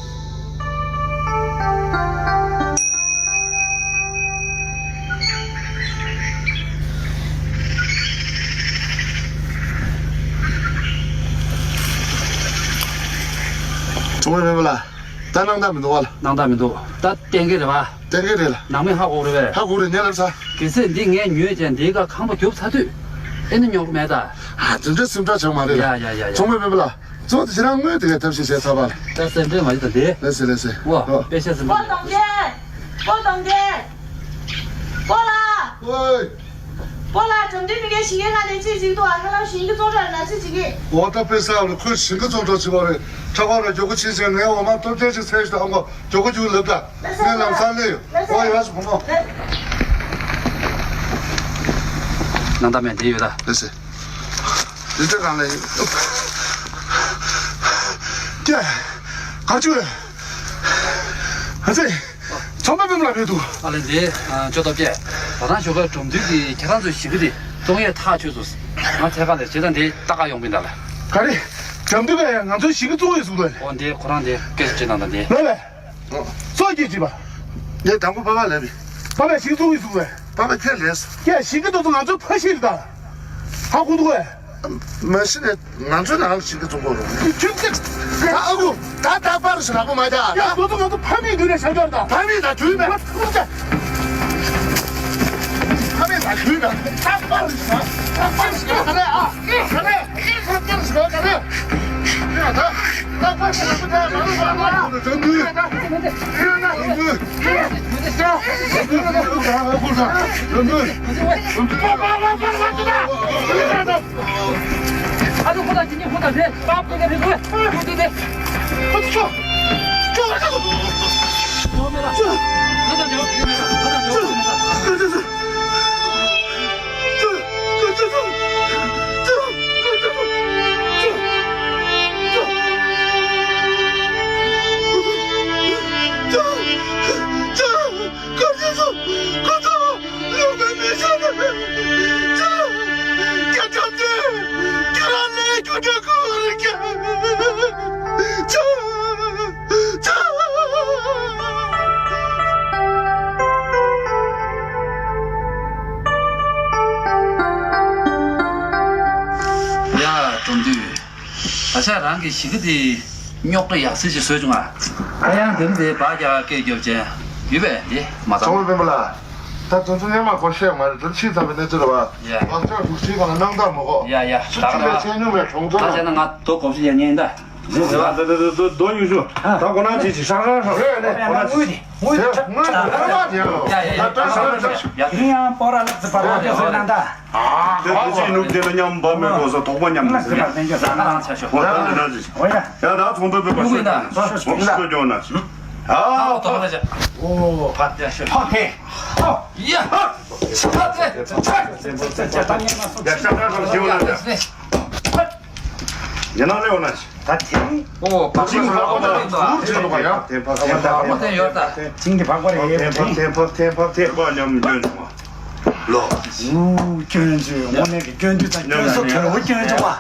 གྲོང་པའི་སྨན་པ་ལགས། ད་སྣང་དག་མི་འདུག་བ་ལ། སྣང་དག་མི་འདུག་ད་གཏན་འཁེལ་རེད་བ། གཏན་འཁེལ་རེད་ལ། ནང་མི་ཧ་གོ་རེད་བས། ཧ་གོ་རེད། ཉལ་ལབ་ས། གལ་སྲིད་འདི་ངས་ཉོས་ཀྱང་འདིའི་ཁ་ཁང་པ་རྒྱུག་ཚར་དུས་ཨེ་ནི་ཉོ་གི་མེད་ད། ཨ་དེ་འདྲ་སེམས་ཁྲལ་བྱེད་མ་རེད་ལ། ཡ་ཡ་ཡ་ཡ། གྲོང་པའི་སྨན་པ་ལགས། ཚོགས་དེ་ཁྱེད་རང་དངོས་དེ་གའི་ཐབས་ཤེས་བྱས་ཚར་བ་ལ། ད་སེམས་ཁྲལ་མ་བྱེད་ད་དེ། ལེ་སེ་ལེ་སེ། ཨོ། ཨོ། དཔེ་ཤ་ཟིན་པ་སྤོ་རེད། གཏོང་རྒྱལ། སྤོ་གཏོང་རྒྱལ། སྤོ་ལ། ཨོའི། པོ་ལགས། འགྲམ་མདུན་མི་ངན་ཞིག་གི་ང་ལས་ཅི་ཞིག་འདུག་ཨ། ཁ་ལག་ཞིང་གི་བཙོང་གྲབས་ན་ཅི་ཞིག་གི། འོ་ད་དཔེ་ས་རུ་ཁོས་ཞིང་གི་བཙོང་གྲབས་བྱེད་པ་རེད། ཁྲ་ཁོ་ར་མགྱོགས་པོ་ཕྱིན་ཟེར། ངས་འོ་མ་སྟོབས་ཆེན་ཞིག་ཚད་ཞིག་ཏུ་ཨ་མགོ་མགྱོགས་པོ་རྒྱུག་ལབ་ད། ངས་ལམ་སང་སླེབས་ཡོང་། འོ་ཡོད་སོ་བུ་མོ། ནང་ད་མེད་དེ་ཡོད་ད། ལེ་སེ། འདི་ཚོ་གང་ལ་ཡིན། ཀྱེ། ག་ཅུ། ཨ་ཙི། ཚོང་པ་སྤེན་པ་ལགས་རེད་འདུག་ཨ་ལེ་འདི། ཅོ་ཏོ་ཀྱེ། ད་ཐང་ཞོགས་ཀ་འགྲོ་འདུག་གི་ཁྱེད་རང་ཚོའི་ཞིང་ཁ་དེ་བཙོང་ཡས་ཐག་ཆོད་སོང་། ང་ཐད་ཀ་ལས་བྱེད་སྟངས་དེ་ལྟ་ག་ཡོང་པིན་ད་ལ། ག་རེ། འགྲམ་མདུན་པས་ང་ཚོའི་ཞིང་ཁ་བཙོང་ཡས་ཟུག་ལ། ཨོ་འདི་ཁོ་རང་འདི་སྐད་ཆ་བྱེད་སྟངས་དང་འདི། ལ་ལ། སོ་སྐྱེས་ཅི་པ། ངས་དང་པོ་པ་ཕ་ལབ་པས། པ་ཕས་ཞིང་བཙོང་གི་ཟུག་པས། པ་ཕ་ཁས་ལེན་སོང་། ཀྱེ་ཞིང་ཁ་དེ་ཚོ་ང་ཚོའི་ཕ་ཤིང་རེད་ད། ཧ་གོ་འདུག་པས། མ་གཞི་ནས་ང་ཚོའི་ནང་ལ་ཞིང་ཁ་བཙོང་གི་རེད། ཁྱོད་ཀྱིས། ད་ཨ་ཁུ། ད་རྟག་པར་ཞིག་ལབ་པ་མ་བྱ། ཡ་དེ་ཚོ་ང་ཚོ་ཕ་མེས་འདུག་ནས་བཞག་རྒྱུ་རེད་ད། ཕ་མེས་ད་དུས་མེད། ཕ་མེས་ད་དུས་མེད། རྟག་པར་ཞིག་ལབ། རྟག་པར་ཞིག་ལབ་ག་རེ་ཨ། ག་རེ། རྟག་པར་ཞིག་ལབ་ག་རེ། ཡ་ད། ཡ། འགྲོ་འདུག་ད་ཆ་རང་གི་གཞིས་ཀ་དེ་རྙོག་དྲ་ཡག་སེ་ཅིག་བཟོས་བྱུང་ང་། ད་ཡང་དེ་རིང་དེ་བག་རྒྱག་སྐད་རྒྱབ་ཅན་ཡོད་པས་འདི་མ་ཚང་། ཚང་མ་སྤེན་པ་ལགས། ད་དེ་ཚོ་སྔོན་མ་གོ་ཤེས་མ་རེད། དེ་ཕྱིས་ཙམ་པའི་གནས་ཚུལ་རེད་བ། ཡ། བག་ཆགས་འདུག་ཁྲིད་གང་ལ་སྣང་དག་མ་གོ། ཡ་ཡ། སུ་ད་ག་ཅིག་ལ་ལ་ཆེ་སྙོམས་པའི་གྲོང་ཚོ་ད་ལ། བྱས་ན་ང་དོ་གོ་ཤེས་ཡ་ཉན་ཡིན་ད། རེད་རེད་བ། ད་ད་ད་ད་དོ་ཡུག་ཤུ། ད་གོ་ན་ཅིག་ཅིག་ཧྲང་ཧྲང་ཧྲང་། རེད་རེད། གོ་ན་ཅིག་ཅིག་དངུལ་དེ་དངུལ་དེ་ད་ད་ད་ད་ད་ད་ད་ད་ཡ་ཡ་ཡ། ད་ད་ད་ད་ཡ། དེ་ཡང་པོ་ར་ལགས་ཚེ་བར་མ་ཡ་ཡ་ཡ། ད་ད། དེ་དུས་ཕྱིས་ནུབ་དེ་ལ་མཉམ་པ་མེད་དགོས་ས་དོགས་པ་མཉམ་ལ་ཟེར་ན་བསྟན་བཅོས་བཟང་ང་རང་ཆ་ཤོག་འོ་ད་འདི་འདྲ་ཟིག་འོ་ཡ། ཡ་ད་ཚོང་དོན་པའི་པ་ཤོད་ཀྱང་ན་ཚོང་ཤོད་ཀྱང་ན་ཨ་ཨོ་དོགས་ལ་ཆ་ཨོ་ཕ་ཡ་ཤོད་ཕ་ཕེ་ཨོ་ཡ་ཕ་ཕེ་ཕ་ཕེ་ཡ་ཤ་ཁ་ཁ་ཞེ་བོ་ན་ཡ། ཡ་ན་ལེ་འོ་ན་ཤི། ད་ཐེངས། ཨོ་བག་ཆིང་གི་བག་པ་རེད་དོ། ཐུར་བྱེད་དོ་ག་ཡ། ཐེངས་ཕག་ཐེངས་ཕག་ཐེངས་ཕག་ཐེངས་ཡོད་ད། ཐེངས་ཀྱི་བག་པ་རེད། ཐེངས་ཕག་ཐེངས་ཕག་ཐེངས་ཕག་ཐེངས་པ་མཉམ་སྐྱོན་བྱུང་བ། ལོ། ཨུ་སྐྱོན་བྱུང་། དངོས་གནས་ཀྱི་སྐྱོན་བརྗོད་དང་སྐྱོན་གསོ་དོལ་པོ་སྐྱོན་བྱུང་བ།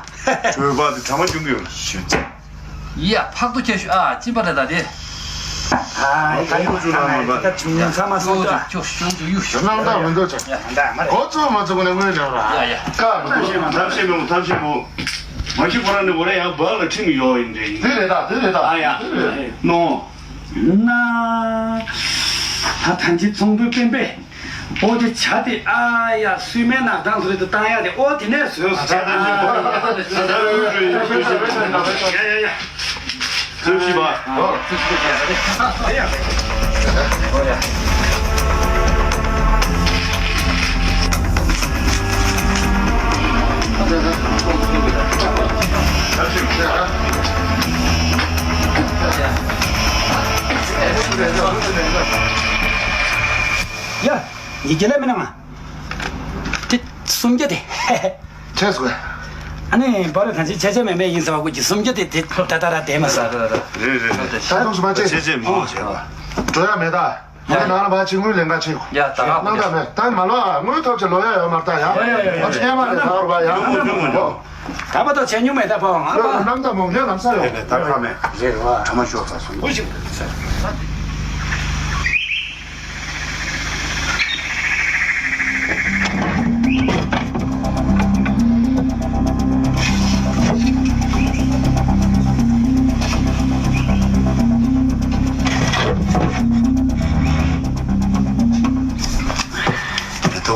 དྲོད་པ་དེ་གྲ་མ་བྱུང་གི་ཡོད། ཡ་ཕག་ཏུ་ཁྱེར་ཤོག་ཨ་ཅི་པ་རེད་ད་དེ། ཨ་ད་ཡོད་ད་ད་བྱུང་ཚང་མ་སོང་ད། ཁྱོད་ཤོག་ཁྱོད་ཡོད་ཤོག་སྣང་དག་མི་འདུག་ཅག་ཡ་ད་མ་རེད། འགོ་བཙུགས་མ་བཙུགས་ནས་དངོས་འབྲེལ་ར། ཡ་ཡ། ཀ་ཐབས་ཤེས་མ་ཐབས་ཤེས་མེད་མོ་ཐབས་ཤེས་མོ། མ་གཞི་ཁོ་རང་ནི་འོ་ར་ཡང་བག་ལ་ཁྲིམས་ཡོད་ཡིན་འདྲ་ཡིན། དེ་རེད་ད་དེ་རེད་ད། ཨ་ཡ། དེ་རེད། ནོ། ན། ད་ཐང་ཅིག་ཚོང་དཔོན་སྤེན་པས། ཨོ་དེ་བྱ་དེ་ཨ་ཡ་སུས་མེད་ན་དང་སུ་རེད་དུ་བཏང་ཡ་དེ་ཨོ་དེ་ནས་བཟོས་སོ། ཡ་ཡ་ཡ། ཚོད་ཤི་བ། ཡ། ཡི་གེ་ལས་མི་ནང་། དེ་སུམ་བརྒྱ་དེ། ཁྱེད་སུ། ཨ་ནི་བར་ཐང་ཆེ་ཆེ་ཆེ་མེ་མེ་ཡིན་ཟེར་བ་ཀུ་ཅི་སུམ་བརྒྱ་དེ་དེ་ད་ད་ད་དེ་མ་ཟ། རེད་རེད་རེད། ད་དུང་སུ་མ་ཆེ་ཆེ་ཆེ་མི་འོང་བྱས་པ། འགྲོ་ཡ་མེད་ད། ང་ནང་ལ་བ་ཅིག་དངུལ་ལེན་ག་ཆེ། ཡ་ད་ག་སྣང་དག་མེད་ད་མ་ལོ་ཨ་དངུལ་ཐོབ་ཆེ་ལོ་ཡ་ཡོད་མ་རེད་ད་ཡ། ཡ་ཡ་ཡ། ཨ་ཆེ་མ་རེད་ད་བར་བ་ཡ། ད་པ་ད་ཆེ་ཉུང་མེད་ད་བ་ང་པ། སྣང་དག་མོ་ངས་ལམ་ས་ཡོད། ད་ག་མེད་རེད་བ། ད་མ་ཤོག་ཚ་སོང་། ཨུ་ཅིག་དེ་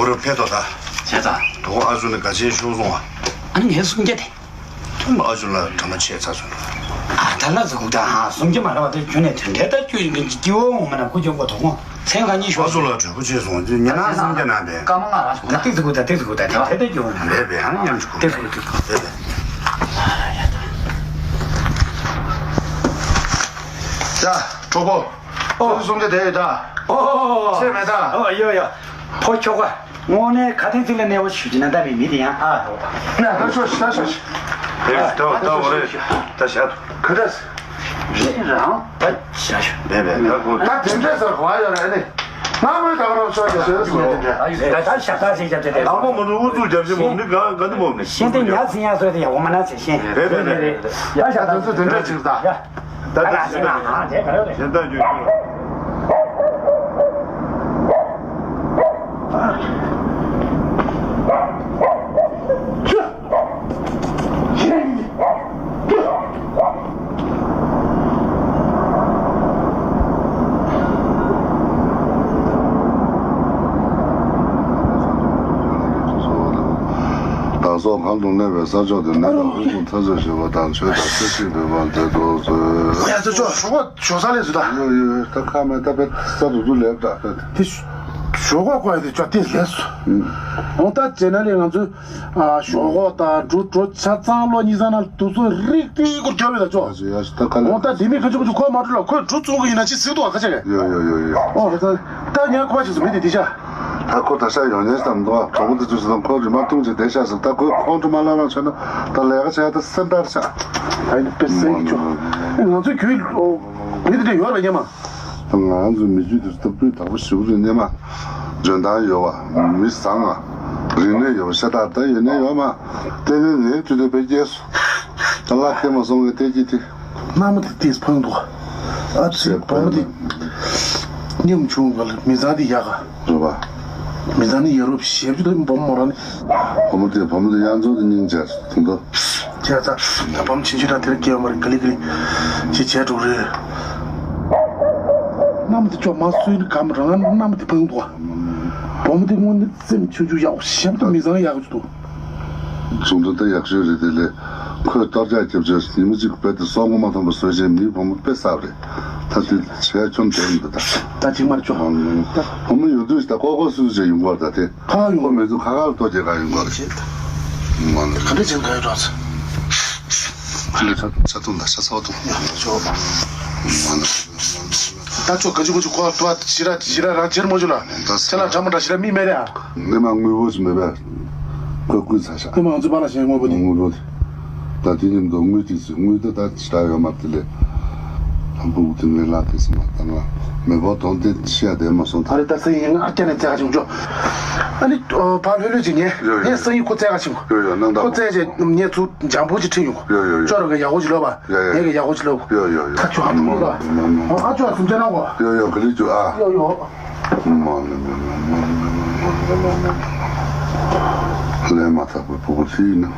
བར་ཕེབས་དོ་ད། བྱས་ཙང་། དོ་ཨ་ཟུ་ནི་ག་ཆེན་ཤོར་སོང་བ། ཨ་ནི་ངས་གསུང་རྒྱ་དེ། ཐུམ་ཨ་ཟུ་ལ་གྲ་མ་ཆད་ཚ་སོང་། ཨ། ད་ལ་ཟི་ཁུག་ད་ཧ་སུམ་ཅུ་མ་ར་བ་དེ་ཁྱོད་ནས་དོན་འབྲས་ད་ཁྱོད་ཀྱི་སྐྱེ་བོ་ངོ་མ་ན་ཁུ་ཅོ་གོ་དོ་ཁོང་མཚན་གང་ཉིད་ཤོག་སུ་ལ་གྲོས་པོ་ཆེ་སོང་ཅི་ཉ་ན་སུམ་ཅུ་ན་དེ་ཀ་མ་ང་ར་ད་ཏིག་ཟི་ཁུག་ད་ཏིག་ཟི་ཁུག་ད་དེ་དེ་སྐྱེ་བོ་ན་རེད་པས་ཧ་ཉམས་ཆུ་ཁུག་ཏིག་ཟི་ཁུག་ཏིག་ཟི་ཁུག་རེད་པས། ཡ་གྲོགས་པོ། ཨོ། སུམ་ཅུ་དེ་ཡོད་ད། ཨོ། ཆེ་མེད་ད། ཨོ་ཡོ་ཡོ། ཕོ་ཁྱོ་ག་དངོས་གནས་ཁ་ཐེངས་གཅིག་ལ་གནས་པ་ཞུ་རྒྱུ་ན་ད་མི་མི་དེ་ཡང་ཨ་ཧོ། ན་ད་ཤོ་ཤ་ཤོ་ཤ། ཨེ་ད་ད་འོ་རེད། ད་ཤ་ཐུ། ག་རེ། རེད་རང་ད་ཤ་ཤོ། བེ་བེ་ད་གོ་ད་དེ་འདྲ་ཟེར་གོ་ཡོད་རེད་ནི། ང་མོས་ད་ག་རང་ཤོ་ཡོད་རེད་ཟེར་ཟེར་དེ་འདྲ། ད་ཤ་ད་ཤ་ཤ་དེ་དེ། ལག་པ་མ་འགྲོ་ཨུ་ཚུགས་རྒྱབ་ཤེས་མོ་ནི་ག་ག་དུ་མོ་ནི། ཤེས་དེ་ཉ་ཚི་ཡ་སོ་དེ་ཡ་འོ་མ་ན་ཚེ་ཤེས། རེད་རེད་རེད། ད་ཤ་ད་ཚོ་དེ་འདྲ་ཅིག་ད། ད་ད་ད་ད་ད་ད་ད་ད་ད། བདག་སོགས་གང་དུ་གནས་པའི་ས་ཕྱོགས་དེར་ནད་དང་ཕུན་སུམ་ཚོགས་པར་བཞེད་པ་དང་ཆོས་དང་སེམས་ཤིང་འདུན་པ་མཛད་དུ་གསོལ། ཡ་ཚོ་ཅོག་ཞོགས་པ་ཞོགས་ས་ལས་སུ་ད། ཡོད་ཡོད་ད་ཁ་མེད་ད་པེ་ས་རུ་རུ་ལེབ་ད་པེ། དེ་ཞོགས་པ་ཁོ་ཡ་དེ་ཅོག་དེ་ལས་སུ། འོང་ད་ཇེ་ན་ལས་ང་ཚོས་ཞོགས་པ་ད་འགྲོ་འགྲོ་ཆ་ཚང་ལོ་གཉིས་ཚང་ན་དུ་ཚོད་རིག་ཏུ་སྐོར་རྒྱབ་ཡོད་ད་ཅོག་ཡོད་ད་ཁ་ལས། འོང་ད་དེ་མི་ཁ་ཆུ་ཁ་ཆུ་ཁོ་མ་འགྲོ་ལ་ཁོས་འགྲོ་བཙུགས་གི་ཡིན་ན་ཅི་ཟིག་ཏུ་བ་ཁ་ཆེ་གས། ཡོད་ཡོད་ཡོད་ཡོད། འོང་ད་ད་ངས་ཁོ་ཅི་ཟིག་མི་དེ་དེ་ཆ། ད་ཁོ་ད་ཤ་ཡོང་ཉེན་བསམ་འདུག་གྲོགས་པོ་དེ་ཚོས་དང་ཁོ་རི་མ་ཐུང་ཆེ་བསྡད་ཤག་ཟེར་ད་ཁོས་ཁོང་ཁྲོ་མ་ལངས་ལངས་བྱས་ན་ད་ལས་ཀ་བྱས་ད་སེམས་ཐག་ཆག་ཨ་ནི་དཔེ་སེང་གི་ཆོག་ང་ཚོའི་རྒྱུད་མི་དེ་འདྲ་ཡོད་རེད་སྙམ་མ། ད་ང་ཚོའི་མི་རྒྱུད་དེ་ཚོ་ད་སྤུས་དག་པོ་ཞེ་པོ་རེད་སྙམ་མ། འཇོན་ཐང་ཡོད་བ་མི་བཟང་ང་རིག་གནས་ཡོད་བ་ཤ་སྟག་ད་ཡོད་ནས་ཡོད་མ། ལྟས་ངན་ངའི་དུས་དེ་བེད་སྐྱེས་སོ། ད་ལ་ཁེ་མ་སོང་ངས་ལྟས་ཀྱི་དེ། མནའ་མ་དེ་ཏིས་ཕངས་འདུག་ཨ་ཙི་བུ་མོ་དེ་ཉམ་ཆུང་ག་ལ་མི་ཚང་དེ་ཡག་ག་རེད་པ། མི་ཚང་ནི་ཡ་རོབ་ཞེ་པོ་ཅིག་ད་བུ་མོ་རང་ནི། བུ་མོ་དེ་བུ་མོ་དེ་གཡང་འཛོམས་དེ་སྙིང་རྗེ་དུང་ད། ཁྱེད་ད་ད་བུ་མོ་ཆུང་ཆུང་དང་དེར་སྐྱེལ་བ་མ་རེད་ག་ལི་ག་ལི་ཅི་བྱས་འགྲོ་རེད། མནའ་མ་དེ་ཅོག་མ་སུའི་ནི་ག་མ་རང་མནའ་མ་དེ་ཕངས་འདུག་ཨ། བུ་མོ་དེ་དངོས་ནི་སེམས་ཆུང་ཆུང་ཡག་པོ་ཞེ་པོ་ད་མི་ཚང་ཡག་པོ་ཅིག་འདུག་ཆུང་དུས་ད་ཡག་ཤོས་རེད་དེ་ལས། ཁོས་གཏོར་རྒྱག་རྒྱབ་བྱས་ཉི་མ་གཅིག་རྦད་དེ་སྲོག་མགོ་མ་ཐོན་པ་བཟོས་བྱས་མིའི་བུ་མོ་དཔེ་བསགས་རེད། ད་དེ་བྱས་ཁྱོམ་བྱས་མི་འདུག་ད། ད་ཅིག་མར་ཅོ། བུ་མོ་ཡོང་དུས་ད་ཀོ་ཀོ་སུ་སུ་བྱས་ཡོང་གི་རེད་ད་དེ། ཁ་ཡོང་ཁོ་མེད་དུས་ཁ་ཁ་ལ་གཏོར་རྒྱག་ག་ཡོང་གི་རེད། མ་ནི་ག་འདྲ་བྱས་ག་ཡོད་རོགས། ཁ་ལས་ཆ་ཆ་ཐུང་ད་ཆ་ཚ་བ་ཐུང་། ཡ་ཆོ། མ་ནི། ད་ཚོ་ག་ཅི་ག་ཅི་ཁོ་ཐོ་ཞི་ར་ཞི་ར་ར་ཇེར་མོ་ཇུ་ལ། ད་ཁྱེད་ལ་འདྲ་མོ་འདྲ་ཞི་ར་མི་མེད་རེ་ཨ། ནི་མ་དངུལ་བུ་ཞིག་མེད་པས། ཁོས་བརྐུས་ཚར་ཤག་ནི་མ་ང་ཚོ་པ་ལ་ཞེན་དངོས་པོ་དེ། དངུལ་བུ་དེ། ད་དེ་ཉིན་དུ་དངུལ་དེ་ཚོས་དངུལ་དེ་ད་ཇི་ལྟར་ཡོད་མ་དེ་ལས། ལམ་བུ་དེ་ངའི་ལག་དེ་སི་མ་ད་ང་མེད་པོ་དོན་དེ་ཤི་ཡ་དེ་མ་སོང་ད། ཨ་རེ་ད་སང་ཉིན་ང་ཨ་ཀྱ་ནས་བཙལ་ག་བྱུང་ཆོག་ཨ་ནི་ཕ་ལྷོད་ལྷོད་ཅིག་ངས་ངས་སང་ཉིན་ཁོ་བཙལ་ག་བྱུང་། ཡོ་ཡོ་གནང་དང་། ཁོ་བཙལ་རྗེས་ངས་ཚུར་འཇམ་པོ་ཅིག་ཁྲིད་ཡོང་། ཡོ་ཡོ་ཡོ། ཅོ་རང་གི་ཡག་པོ་ཅིག་ལོབས་པ། ཡ་ཡ། ངས་གི་ཡག་པོ་ཅིག་ལོབས། ཡོ་ཡོ་ཡོ། ཐག་ཆོད་ཨ་ཐུང་ལོ། ཨ་ཅོ་ཨ་སུམ་ཅན་ནང་གོ། ཡོ་ཡོ་ག་ལི་ཅུ་ཨ། ཡོ་ཡོ། མ་ལེ་མ་ལེ་མ་ལེ་མ་ལེ་མ་ལེ་མ་ལེ། ལས་མ་ཐག་པའི་ཕྲུ་གུ་ཞིག་ཡིན་ན།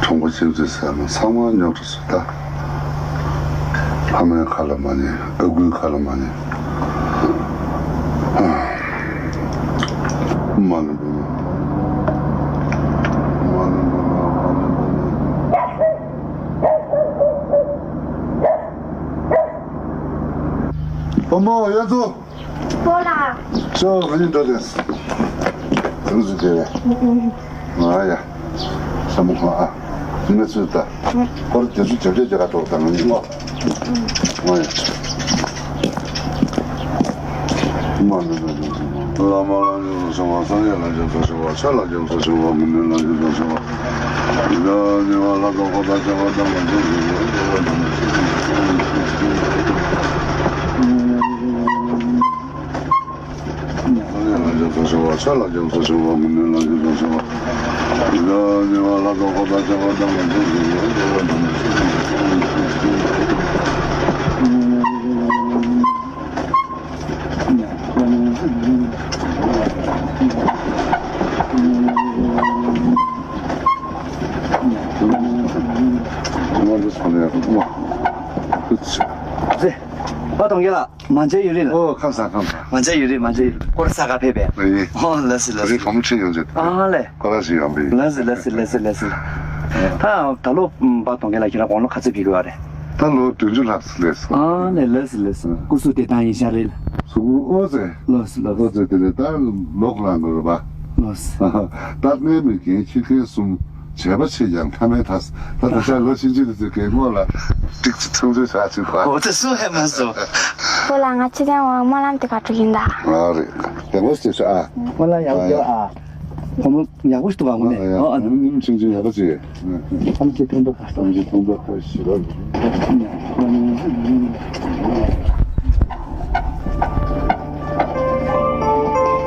གྲོང་པ་ཆེ་ཚོའི་སེམས་ནང་ཚང་མ་རྙོག་དྲ་ཟེར་ད། ཕ་མའི་ཁ་ལ་མ་ཉན། ཨ་ཁུའི་ཁ་ལ་མ་ཉན། མ་ལེ་མ་ལེ། མ་ལེ་མ་ལེ་མ་ལེ་མ་ལེ། བུ་མོ་ཡོད་ཚོ། པོ་ལ། ཅོ་རིན་འགྲོ་དེ། དེ་ཚོ་དེ་རེད། ང་ཡ། ཤ་མོ་ཁོ་ཨ། མི་ཚོས་ད། སྐོར་དེ་ཚོ་རྒྱབ་རྒྱབ་རྒྱ་ག་འགྲོ་དང་ངི་ངོ་། ང་ཡ། མ་ནི་ནི་ནི། བླ་མ་ལ་ཉམས་སུ་བྱུང་བ། སངས་རྒྱས་ལ་ཉམས་སུ་བྱུང་བ། ཆོས་ལ་ཉམས་སུ་བྱུང་བ། དགེ་འདུན་ལ་ཉམས་སུ་བྱུང་བ། ཡིད་ལ་ཉེ་བ་ལྷ་དང་འཁོར་དང་བཅས་པ་དང་། ཨ་དོང་རྒྱལ་ལགས། མ་མཇལ་ཡུན་རིང་ལགས། ཨོ་ཁམས་བཟང་ཁམས་བཟང་། མ་མཇལ་ཡུན་རིང་མ་མཇལ་ཡུན་རིང་། སྐོར་ས་ག་ཕེབས་པས། ཨེ། ཨོ་ལགས་སོ་ལགས་སོ། རི་བུ་མོ་ཁྲིད་ཡོང་ཆེད། ཨ་ལས། སྐོར་ར་ཞིག་ཡོང་པས། ལགས་སོ་ལགས་སོ་ལགས་སོ་ལགས་སོ། ད་ད་ལོ་པ་གཏོང་མཁན་ལ་ཁྱེད་རང་དགུང་ལོ་ག་ཚོད་ཕེབས་ཀྱི་ཡོད་རེད། ད་ལོ་བདུན་ཅུ་ལྷག་ཙམ་སླེབས་སོང་། ཨ་ནས་ལགས་སོ་ལགས་སོ། སྐུ་གཟུགས་བདེ་ཐང་ཡིན་ཤག་རེད། གཟུགས་པོ་ཨོ་ཙེ། ལགས་སོ་ལགས་སོ། ཨོ་ཙེ་དེ་ལས་ད་ལོ་ཁོ་རང་གི་རེད་པ། ལགས་སོ། ལྟ་མཁན་མི་རྒན་ཁྱི་རྒན་གསུམ། བྱས་པ་ཆེ་ཀྱང་ཐ་མའི་མཐའ། ད་ད་ཆ་ལོ་ཆུང་ཆུང་དེ་ཚོའི་གད་མོ་ལ་ཏིག་ཙི་ཐུང་ཐུང་ཆགས་ཅིག་པ། འོ་ཙི་སུ་ཧེ་མ་སོ། ཁོ་ལ་ང་ཕྱི་དྲན་བ་སྨོན་ལམ་དེ་ག་འགྲོ་ཡིན་ད། ཨ་རེད། ཡག་པོ་ཞིག་བྱས་ཤག་ཨ། སྨོན་ལམ་ཡག་པོ་ཨ། ཡག་པོ་ཞིག་ཨ། བུ་མོ་ཡག་པོ་ཞིག་འདུག་ག་དངོས་གནས། ཨ་ཨ། ཨ་ནི་ཆུང་ཆུང་ཡག་པོ་ཅིག་ཨ་ནི་ཁྱེད་མཐོང་པ་ག་ཐམས་ཅད་མཐོང་པ་ག་ཞི་བ།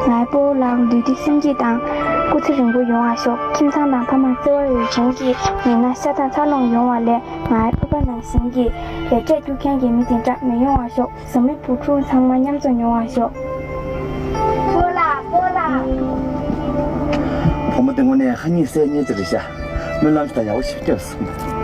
ངའི་སྤོ་བོ་ལགས་འདུས་སྡོད་སེམས་བསྐྱེད་དང་། སྐུ་ཚེ་རིང་པོ་ཡོང་བར་ཤོག་ཁྱིམ་ཚང་དང་ཕ་མ་བརྩེ་བ་ཡོད་མཁན་གྱི་མི་སྣ་ཤ་སྟག་འཚར་ལོངས་ཡོང་བ་ལས། ངའི་ཕུག་པ་ནང་བཞིན་གྱི་ལས་འབྲས་རྒྱུ་མཁན་གྱི་མི་དེ་འདྲ་མི་ཡོང་བར་ཤོག་བཟོ་མི་བུ་ཕྲུག་ཚང་མ་མཉམ་འཛོམས་ཡོང་བར་ཤོག་སྤོ་ལགས། སྤོ་ལགས། བུ་མོ་དེ་དངོས་གནས་ཧ་ཉིད་སེ་ཉེ་ཅིག་རེད་ཤག་སྨོན་ལམ་ཞིག་དང་ཡག་པོ་ཞིག་སྐྱོན་སོང་།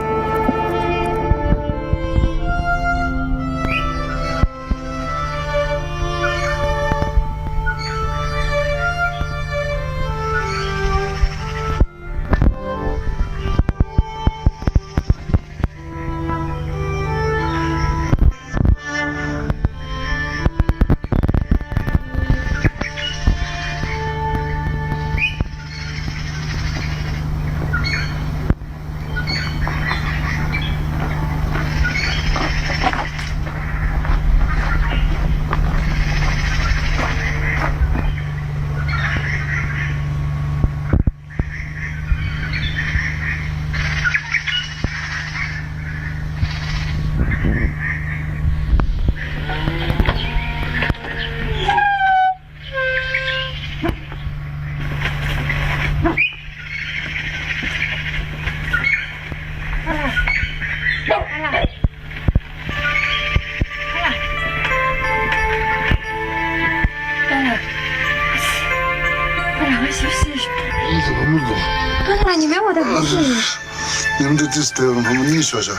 ཉིན་དེ་དུས་དེ་བུ་མོ་གཉིད་ཤོར་ཤག་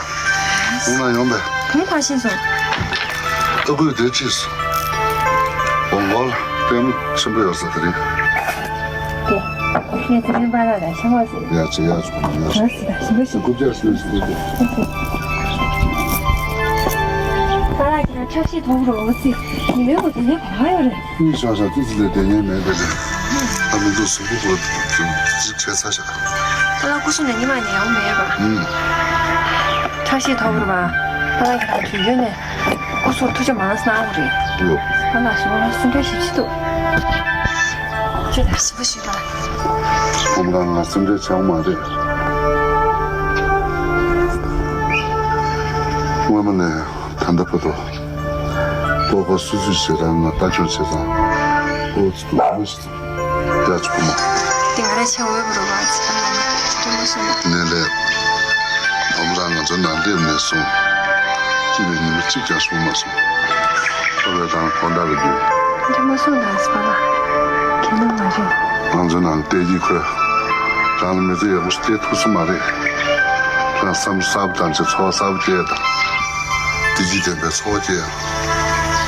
འོང་ན་ཡོང་པས། བུ་མོ་གང་ཕྱིན་སོང་། ཨ་ཁུས་དེ་ཅི་སོང་། འོང་གོ་ལ་ལྟད་མོ་ཆེན་པོ་ཡོད་ས་དེ་རིང་། དེ། ངས་དེ་རིང་པཱ་ལགས་དང་ཆ་མོག་ཟེར། ཡ་ཅི་ཡ་ཅི་མོ་ཡ་ཅི། ང་ཟེར་ཞིམ་པོ་ཞིག་སྐུ་ཕྱག་ཞུ་ཞུ་ཞུ། པཱ་ལགས་ཀྱི་ཁྲག་ཤེད་མཐོ་པོ་རོ་ཚིག་ཉི་མའི་འོ་དེ་ནས་ག་པར་ཡོད་རེད། གཉིད་ཤོར་ཤག་ཙི་ཙི་ལས་བསྡད་མཁན་མེད་པས་ལས། ཨ་མི་འདུག་གཟུགས་པོ་ཧོ་ཅིག་བྱས་ཚར་ཤག་པཱ་ལགས་སྐུ་གཟུགས་ནང་ཉི་མ་ནས་ཡག་པོ་མེད་པ། ཨུམ། ཁྲག་ཤེད་མཐོ་པོ་རེད་པ། པཱ་ལགས་ཀྱི་ཁྲག་ཤེད་ཡོད་ནས། སྐུ་གཟུགས་ཐུགས་རྗེ་མ་གནང་བ་རེད། ཡོ། ཨ་མ་ཞུ་བ་སེམས་ཁྲལ་ཞིབ་ཞིབ་འདུག་ཁྱོད་ལ་ཞུ་བ་ཞུས་པ། ཁོང་རང་ང་སེམས་ཁྲལ་བྱུང་མ་རེད། སྔོན་མ་ནས་ད་ལྟ་བར་དུ། སྤོ་བོ་སུ་སུ་ཞེ་དྲག་ང་ལྟ་སྐྱོང་བྱེད་དང་། ཨོ་ཙི་ཏུ་མི་ཞིག་ཡ་ཆུ་མོ། དེ་ང་རང་ཆེ་བོའི་བུ་རུ་བ་ཚི་ཏང་ལ་ནི་ཏུ་མོ་སུ་མོ། ནས་ལས། བུ་མོ་རང་ང་ཚོ་ནང་སླེབས་ནས་བཟུང་། སྐྱིད་པའི་ཉི་མ་གཅིག་ཀྱང་བྱུང་མ་སོང་། ཁོ་བོས་རང་ཁོང་འདྲ་བའི་དུས། ཏུ་མོ་སུ་ནང་སི་པ་ལ། ཁྱེད་ནང་མ་རེད། ང་ཚོ་ནང་བལྟས་ཀྱི་ཁོས། རང་ལ་མི་ཚེ་ཡག་པོ་ཞིག་སྐྱེལ་ཐུབ་ས་མ་རེད། རང་བསམ་བློ་གསར་པ་བཏང་བྱས་འཚོ་བ་གསར་པ་སྐྱེལ་དང་། བདེ་སྐྱིད་ལྡན་པའི་འཚོ་བ་སྐྱེལ་ཡང་།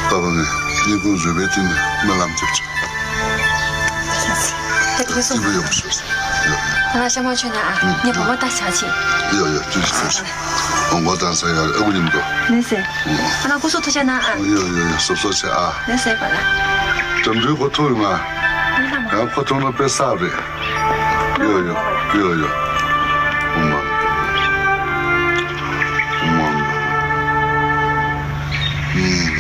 ལྟ་བ་ནི་སྙིང་ཁུང་རུས་པའི་གཏིང་ནས་སྨོན་ལམ་རྒྱབ་བྱུང་། ད་དེ་སོང་། སྐྱིད་པོ་ཡོང་ཤོག་ཡོ། ང་ལ་ཤ་མ་མཆོད་ན་ཨ། ངས་བུ་མོ་ལྟ་བྱ་ཆེ། ཡོ་ཡོ་ཅི་ཞིག་ཟེར་ཞིག་འོང་གོ་དང་ས་ཡ་ཨ་ཁུ་མཉམ་དུ། ལེ་སེ། ཨ་ན་སྐུ་གཟུགས་ཐུགས་ཆེ་ན་ཨ། ཡོ་ཡོ་ཡོ་སོབ་སོབ་བྱེད་ཨ། ལེ་སེ་པ་ལ། འགྲམ་འགྲུལ་གོ་ཐུག་ཡོང་ང་། ཡང་ཁོ་ཐུག་ན་དཔེ་བསགས་རེད། ཡོ་ཡོ་ཡོ་ཡོ། ཨུ་མ། ཨུ་མ། ཨུམ།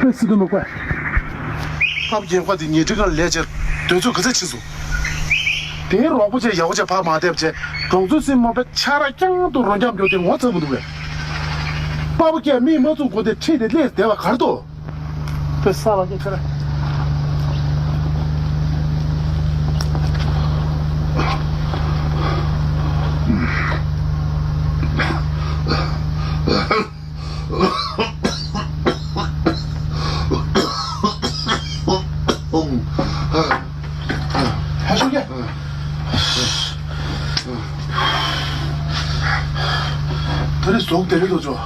ཨེ་སི་ཏུ་མ་ཀོ། ཕབ་རྒྱལ་ཁ་དེ་ཉལ་ཁྲི་ཁང་ལས་བྱེད་དུས་ཚོད་ག་ཚོད་ཕྱིན་སོང་། དེའི་རོགས་པོ་ཆེ་ཡག་པོ་ཆེ་ཕར་མ་བསྡེབས་བྱས་གྲོང་ཚོའི་སྲིན་མོ་པའི་ཆ་ར་རྐྱང་དུ་རོ་འཁྱམ་རྒྱུ་དེ་ངོ་ཚ་པོ་འདུག་གས། པ་ཕ་སྐད་མིག་མ་བཙུམ་གོ་དེ་ཁྲིད་དེ་སླེབས་བསྡད་པ་གར་དོ། པེ་ས་ལ་ཀེ་ཁ་ར། ཧ་ཤོད་ཀྱ། ད་རེས་ཟོག་དེ་རེད་དོ་ཅོ།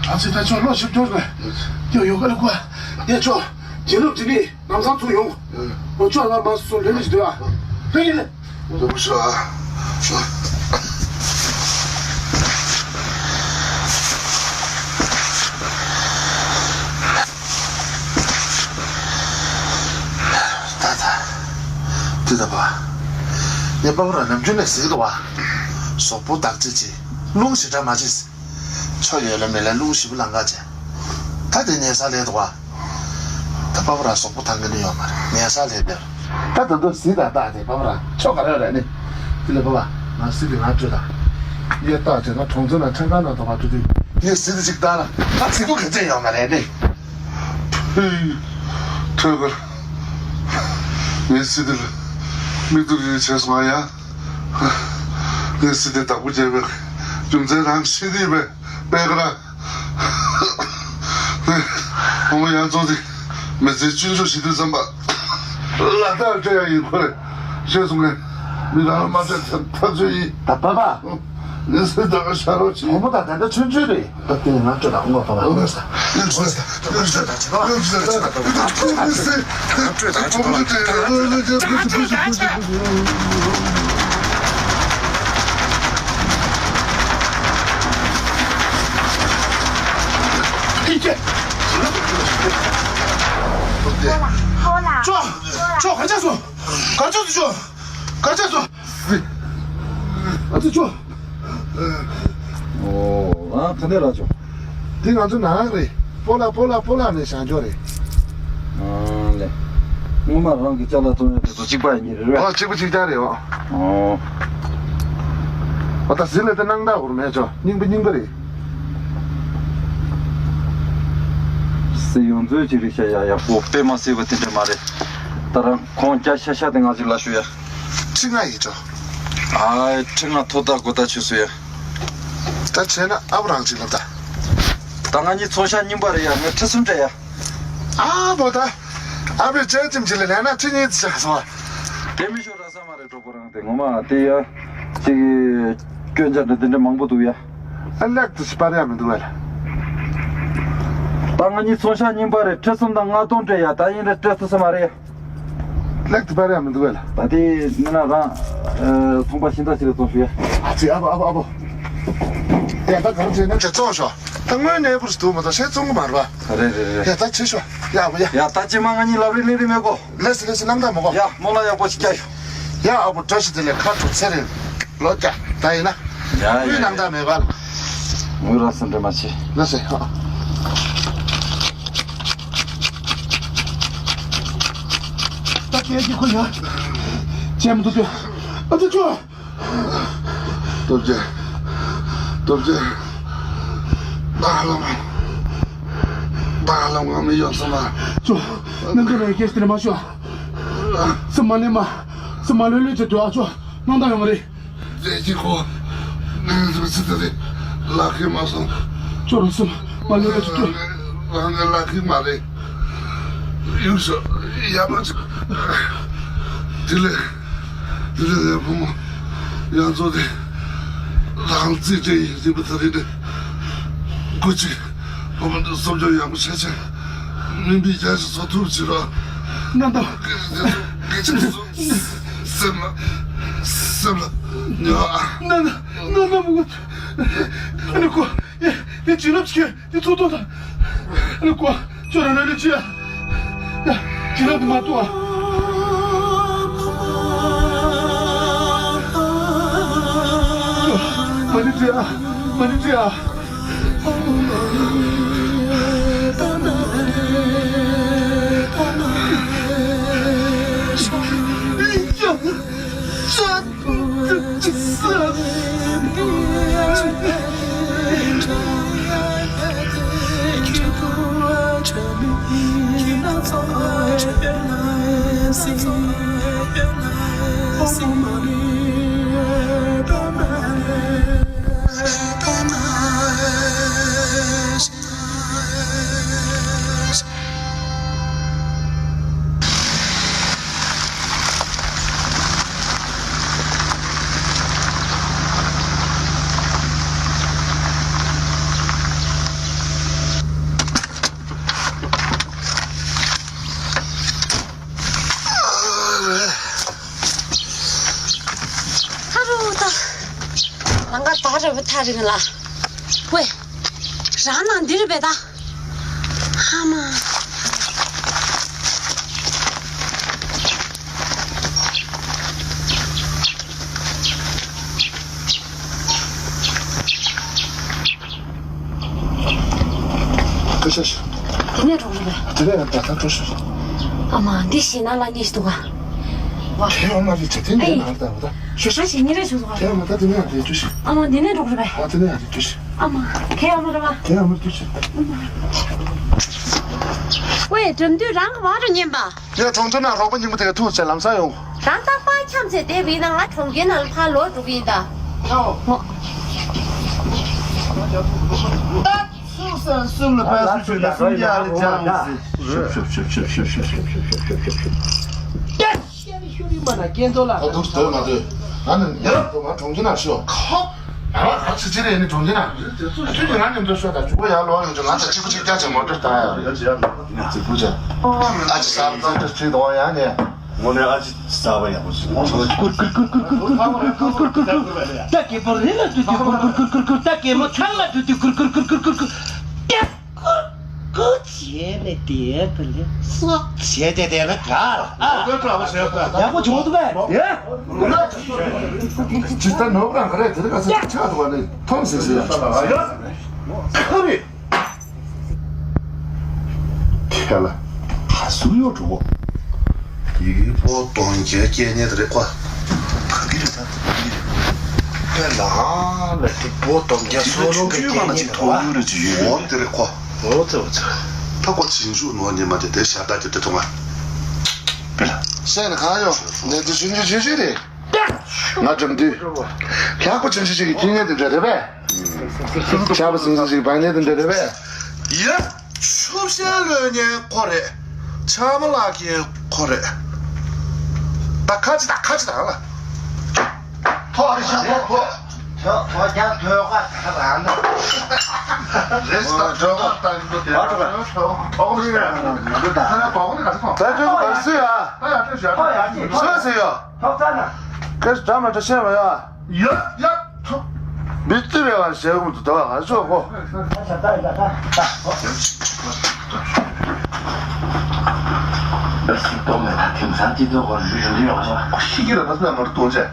ཨ་ཙི་ད་ཅོ་ལོ་ཞིབ་སྐྱོར་རེད། ཡོ་ཡོ་ག་ལ་ཀུ་ཨ། ཡ་ཅོ། བྱིན་རླབས་འདི་ནི་ལམ་སང་ཚུགས་ཡོང་། ཨ། ལོ་ཆུང་ལ་མ་སོང་ལེ་ལེ་ཞིག་འདུག་ཨ། ལེ་ལེ། འདུག་ཤོག་ཨ། ད་ད། དེ་ད་པ། ངས་པ་པ་ར་ནམ་རྒྱུན་ནས་ཟེར་གི་འདུག་བ། གཟུགས་པོ་བདག་གཅེས་བྱེད། རླུང་ཞེ་དྲག་མ་བྱེད། ཆོ་ཡོད་ལ་མེད་ལ་རླུང་ཞེ་པོ་ལངས་ཀ་བྱེད། ད་དེ་ཉལ་ས་ལས་འདུག་བ། ད་པ་པ་ར་གཟུགས་པོ་ཐང་གི་ནི་ཡོད་མ་རེད། ཉལ་ས་ལས་འདུག་ད་ད་དུང་ཟི་ད་ད་དེ་པ་པ་ར་ཆོ་ག་རེ་རེད་ནི། དེ་ལས་པ་པ་ང་ཟི་དེ་ང་སྤྲོད་ད། ཡེ་ད་བྱས་ན་གྲོང་ཚོ་ན་ཁྲང་ཁང་ན་འདུག་བ་སྤྲོད་དུས་ངས་ཟི་དེ་ཅིག་ད་ལ་ད་ཟི་གུ་ག་ཚད་ཡོད་མ་རེད་ནི། ཐོས་ཐོས་གར། ངས་སྲིད་དེ་ལ་མིག་ཏུ་རིལ་བྱས་སོང་ཡ། ངས་སྲིད་དེ་བདག་པོ་བྱས་པའི་རྒྱུ་མཚན་རང་ཤེས་དེ་པས་པས་ག་ར། ངས་ཁོང་ཡང་ཚོ་དེ་མི་ཚེའི་ཆུང་ཆུང་ཞིག་དུས་ཙམ་པ་ལ་དྭགས་སྤྲད་ཡ་ཡིན་ཁོ་རེ་ཤེས་སོང་ངས་མི་རང་ལ་མ་སྤྲད་ཐག་ཆོད་ཡིན། ད་པ་པ། ངས་སྲིད་དེ་ལ་ཤ་རོགས་བྱེད། བུ་མོ་དང་དེ་འདྲ་ཆུང་ཆུང་རེད། ད་དེ་ང་སྤྲོད་དང་ངོ་ཕ་མ་ངོ་ས། ཅོ། ཅོ་ག་ཆགས་སོང་། ག་ཆགས་སོང་། ག་ཆགས་སོང་། ཨ་ཙི་ཅོ། ཨོ། ཨ་ག་ནས་རག་བྱུང་། འདི་ང་ཚོ་ནང་རེད། སྤོ་ལགས་སྤོ་ལགས་སྤོ་ལགས་ནས་བཞེངས་ཆོག་རེད། ཨ་ལེ། སྔོན་མ་རང་གི་ཅ་ལག་བཙོང་ཡག་དེ་ཚོ་གཅིག་པ་ཡིན་གྱི་རེད་པས། ཨ་གཅིག་པ་གཅིག་རྐྱང་རེད་པ། ཨོ། ཨ་ད་ཟི་ལ་དེ་སྣང་དག་འོར་མེད་ཆོག་རྙིང་པ་རྙིང་པ་རེད། སྲིད་ཡོངས་རྫོགས་ཀྱི་རིག་བྱ་ཡག་ཡག་པོ་དཔེ་མ་སྲིད་པ་དེ་འདྲ་མ་རེད། ད་རང་ཁོང་སྐྱ་ཤ་ཤ་དེ་ང་ཚོས་ལ་ཞུ་ཡ། ཁྲི་ལྔ་ཡིན་ཆོག་ཨ་ཁྲི་ལྔ་ཐོག་ད་གོ་ད་ཆུ་སུ་ཡ། ད་བྱས་ན་ཨ་བུ་རང་ཅིག་ལབ་ད། ད་ང་གཉིས་ཚོང་ཤག་རྙིང་པ་རེད་ཡ། ངས་ཁྲི་གསུམ་སྤྲད་ཡ། ཨ་བོ་ད། ཨ་བོས་ཅན་ཅིམ་ཅི་ལ་ལས་ན་ཁྲི་གཉིས་ཙི་ཆགས་སོང་བ། དེ་མི་ཤོར་ར་ས་མ་རེད་གྲོགས་པོ་རང་དེ་ངོ་མ་དེ་ཡ། ཅིག་སྐྱོན་ཆ་འདྲ་དེ་འདྲ་མང་པོ་འདུག་ཡ། ཨ་ལེགས་དུ་ཞིག་པར་ཡ་མི་འདུག་བས། ད་ང་གཉིས་ཚོང་ཤག་རྙིང་པ་རེད། ཁྲི་གསུམ་དང་ལྔ་སྟོང་སྤྲད་ཡ། ད་ཡིན་རེད་སྤྲད་ཐུབ་ས་མ་རེད། ལེགས་དུ་པར་ཡ་མི་འདུག་བས་ལ། ད་དེ་མིན་ན་རང་། ཚོང་པ་ཤིང་རྟ་ཞིག་ལ་བཙོང་ཞུ་ཡ། ཨ་ཙི་ཨ་བོ་ཨ་བོ་ཨ་བོ། ཡ་ད་གང་བྱས་ན་དེ་བཙོང་ཤོག་ད་དངོས་གནས་བུ་རུ་འདུག་མ་ད་ཤེས་བཙོང་གི་མ་རེད་པ། རེད་རེད་རེད། ཡ་ད་བྱེད་ཤོག་ཡ་ཨ་བོ་ཡ། ཡ་ད་ཅི་མ་ང་གཉིས་ལབ་རེས་ལེ་རེ་མེད་གོ། ལེ་སི་ལེ་སི་ལམ་ད་མོ་གོ། ཡ་རྨོ་ལགས་ཡག་པོ་ཞིག་སྐྱ་ཡོད། ཡ་ཨ་བོ་བཀྲ་ཤིས་བདེ་ལེགས་ཁ་དྲུག་ཚེ་རིང་། ལོ་བརྒྱ་ད་ཡིན་ན། ཡ་ཡ་དངུལ་ནང་ད་མེད་པ། དངུལ་རག་སེམས་ཁྲལ་མ་བྱེད། ལ་སེ་ཧ། ད་སྐད་ཀྱི་ཁོ་ཡ། བྱས་མི་འདུག་ཏུ། ཨ་ཙི་ཅོ། སྟོབས་ཆེ། སྟོབས་ཆེ། ད་ཧ་ལམ། ད་ཧ་ལམ་ང་མི་ཡོང་སོང་ན། ཅོ། ནམ་རྒྱུན་རང་སྐད་ཟེར་མ་ཤོག་སེམས་མ་ལྷོད་མ། སེམས་མ་ལྷོད་ལྷོད་བྱེད་དུས་ཨ་ཅོ། སྣང་དག་ཡོང་གི་རེད། རེད་ཀྱི་ཁོ། ངའི་གཟུགས་ཚིག་དེ་ལག་ཁེ་མ་སོང་། ཅོ་རང་སེམས་མ་ལྷོད་ལྷོད་བྱེད་དུས། རང་གི་ལག་ཁེ་མ་རེད། ཡུག་ཤོག་ཡ་མ་ཅིག་དེ་ལས། དེ་ལས་ངའི་བུ་མོ་ཡང་ཚོ་དེ་རང་རྩིས་སྤྲད་ཡིན་ཟེར་བ་ད་རེད་དེ། སྐུ་གཅིག་བུ་མོ་འདི་སྲུང་སྐྱོབ་ཡག་པོ་བྱས་བྱས་མིན་པའི་རྒྱ་ཆེ་ཚོ་ཐུབ་བྱེད་རོགས། ན་ད། སེམས་ལ་སེམས་ལ་ཉོ་ཨ། ན་ན་ན་ན་མུ་གུ། ཨ་ནི་ཁོ་དེ་བྱིན་རླབས་ཆེ། དེ་ཚོ་ཐོག་ད། ཨ་ནི་ཀོ། ཁྱོད་རང་རང་རེ་ཅི་ཡ། ཡ། ཅི་ར་དུ་མ་ཏོ་ཨ། ཁྱོད། མ་ནི་ཅི་ཡ། མ་ནི་ཅི་ཡ། ཨ་ར་བ་ཐག་རིང་ལ། ཝེ། རང་ནང་འདིར་བས་ད། ཧ་མ། ཁ་ཤ་ཤ། དེ་ནས་འགྲོ་དགོས་པས། དེ་ནས་ཡང་ད་ལྟ་འགྲོ་ཤ་ཤ། ཨ་མ་འདི་ཞིག་ན་ལ་ཉེ་ཞིག་འདུག་ག། ཝ། དེ་ཡང་མ་རེད་ཅེ་དེ་ནས་ཨེ། ནང་ལྟ་བ་ད། ཤ་ཤ་ཞིག་ཉེ་རེ་ཞིག་འདུག་ག། དེ་ཡང་མ་ད་དེ་ནས་ཡང་དེ་འགྲོ་ཤ། ཨ་མ་འདི་ནས་འགྲོ་དགོས་པས། ཨ་དེ་ནས་ཡང་དེ་འགྲོ་ཤ། ཨ་མ་དེ་ཡང་མ་རེད་བ། དེ་ཡང་མ་འགྲོ་ཤ། ཝེ་དྲ་འདུས་རང་གི་བ་རུ་ཉན་པ། ཡ་གྲོང་ཚོ་ནང་རོགས་པ་རྙིང་པ་དེ་ག་ཐུག་ཚེ་ལམ་སང་ཡོང་། རང་ད་ཕར་འཁྱམས་ཚེ་བསྡད་པ་ཡིན་ན་ང་གྲོང་ཁྱེར་ནང་ལ་ཕར་ལོག་འགྲོ་གི་ཡིན་ད། ཨོ། ཚུགས་སམ་སུམ་ལ་ཕན་སུ་ཆོད་ལ་སུམ་རྒྱ་ལ་སྦྱངས་སི། ཤོ་ཤོ་ཤོ་ཤོ། ད་དུང་སྡོད་མ་སྡོད། ང་ནི་ཡར་འགྲོ་མ་གྲོང་ཁྱེར་ནང་ཤོག་ཁོ། ཨ་ཕར་ཕྱི་ཕྱི་རེད་ནི་གྲོང་ཁྱེར་ནང་། ཁྱོད་ཀྱིས་ང་མཉམ་དུ་ཤོག་ད་ཇུ་གུ་ཡར་ལོག་ཡོང་ཆོག་ང་ཚོ་གཅིག་པུ་གཅིག་རྐྱང་བྱས་མོ་ཊ་བཏང་ཡ་རེད། ཅིག་པུ་བྱས། ཨ་ཅེ་ས་རྩ་ཏུ་ཁྲིད་དོ་ཡང་ནས། དངོས་གནས་ཨ་ཅེ་གསར་པ་ཡག་པོ་ཞིག་ད་གད་པོ་རི་ལ་དུད་དུད་ཀུར་ཀུར་ཀུར་ཀུར་ཀུར། ད་གད་མོ་ཐང་ལ་དུད་དུད་ཀུར་ཀུར་ཀུར་ཀུར་ཀུར། ཀུར་ཀུར་བྱས་ནས་དེ་ལ་སོགས་བྱས་ཏེ་དེ་ལ་ག་ལ་ཨ། ཡག་པོ་བྱུང་འདུག་གས། ཇི་ལྟར་ནོར་བ་ག་རེ་དེ་ལ་ག་ཚོད་ཆགས་འདུག་བ་ནི་མཐོང་ཟེར་ཟེར། ཁ་རེད། ཁྱེད་ལ་ཧ་སུ་ཡོད་འགྲོ། ཡི་བོ་སྟོང་རྒྱ་སྐད་ཉེ་དེ་རེད་ཁོ། ཕ་གི་རེད་ད་ཕ་གི་རེད། དཔེ་ལ་ལ་དེ་བོ་སྟོང་རྒྱ་སོ་ལོ་གི་སྐད་ཉེ་དེ་བ། འོ་དེ་རེད་ཁོ། འོ་ཙི་འོ་ཙི། ད་ཁོ་ཆིང་ཞུ་ནོ་ཉི་མ་དེ་དེ་ཤ་སྟག་དེ་དེ་ཐོང་ང་། དཔེ་ལ། སེམས་ནི་གང་ཡོང་ནས་དེ་ཆུང་ཆུང་ཆུང་ཆུང་རེད། ང་འགྲམ་དུས། ལྷག་པ་ཆུང་ཆུང་ཞིག་གི་སྐད་ཉེ་དེ་འདྲ་རེད་པས། ཆར་པ་ཟིང་ཟིང་ཞིག་བག་ཉལ་དེ་འདྲ་རེད་པས། ཡ། ཆུ་བཤལ་ལོས་ཉན་ཁོ་རེད། ཆགས་མ་ལགས་ཀྱི་ཁོ་རེད། ད་ཁ་ཅི་ད་ཁ་ཅི་ད་ལ། ཐོག་རེ་ཤ་ཐོག་ཐོག་ཐོག་ཐོག་ཀྱང་ཐོག་ཁ་ད་རང་ད། རེས་ད་ཐོག་ཁ་ད་འདུག་དེ་ད་ཐོག་ཐོག་རེ་ད་ཐོག་རེ་ད་ཐོག་རེ་ད་ཐོག་རེ་ད། ད་ཅོ་ད་སུ་ཡ། ད་ཡ་ཅོ་ཤ་ད་སུ་ཡ། ཐོག་ཚ་ན། ཁ་ཅི་ད་མ་ད་ཤེས་མ་ཡ། ཡ་ཡ། མི་བརྩི་བའི་བར་ཞལ་འོང་དུ་དོ་བ་ང་ཤོག་གོ། ཤི་ཀི་ལ་ད་ཚོད་མར་གཏོང་བྱས།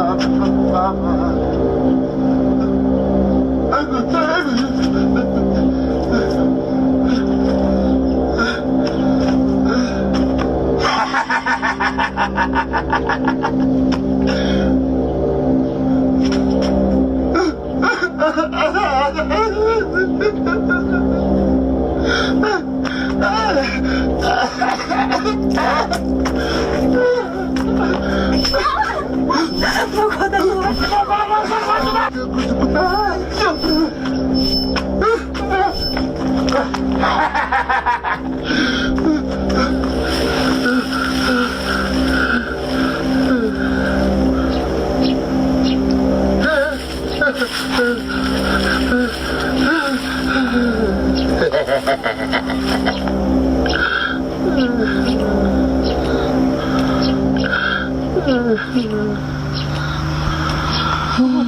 ད་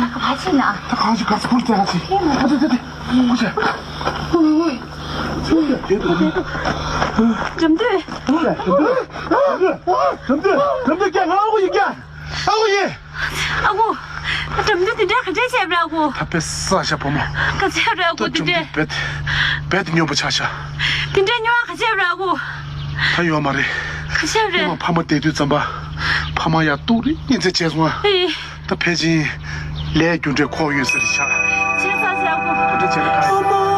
ག་ཕ་ཕྱིན་ན། ད་གང་ཞིག་ག་ཚོད་ཕུར་ཙེ་ག་ཚོད། ཨོ་ཙེ་ཙེ་ཙེ། ཨོ་ཙེ། འགྲམ་དུས། འགྲམ་དུས། འགྲམ་དུས། ཀྱ་ང་ཨ་ཁུ་ཡིན་ཀྱ། ཨ་ཁུ་ཡིན། ཨ་ཁུ། འགྲམ་དུས་དེ་འདྲ་ག་འདྲས་བྱས་པ་རེད་ཨ་ཁུ། ད་དཔེ་བསགས་ཤག་བུ་མོ། ག་ཚོད་རེད་ཨ་ཁུ་དེ་འདྲས། རྦད་དེ་རྦད་དེ་སྨྱོན་པ་ཆགས་ཤག་དེ་འདྲས་སྨྱོ་བ་ག་ཚོད་རེད་ཨ་ཁུ། ད་ཡོད་མ་རེད། ག་ཚོད་རེད། ཕ་མ་བསྡད་དུས་ཙམ་པ། ཕ་མ་ཡར་སྡུག་རུས་གཉེན་ཚན་བྱས་སོང་ཨ། ཨེ། ད་ཕལ་ཆེར་ལས་རྒྱུ་འབྲས་ཁོག་ཡོད་ས་རེད་ཤག་བྱས་ས་ཟེར་ཨ་ཁུ། ག་འདྲ་བྱས་ན་ཁ།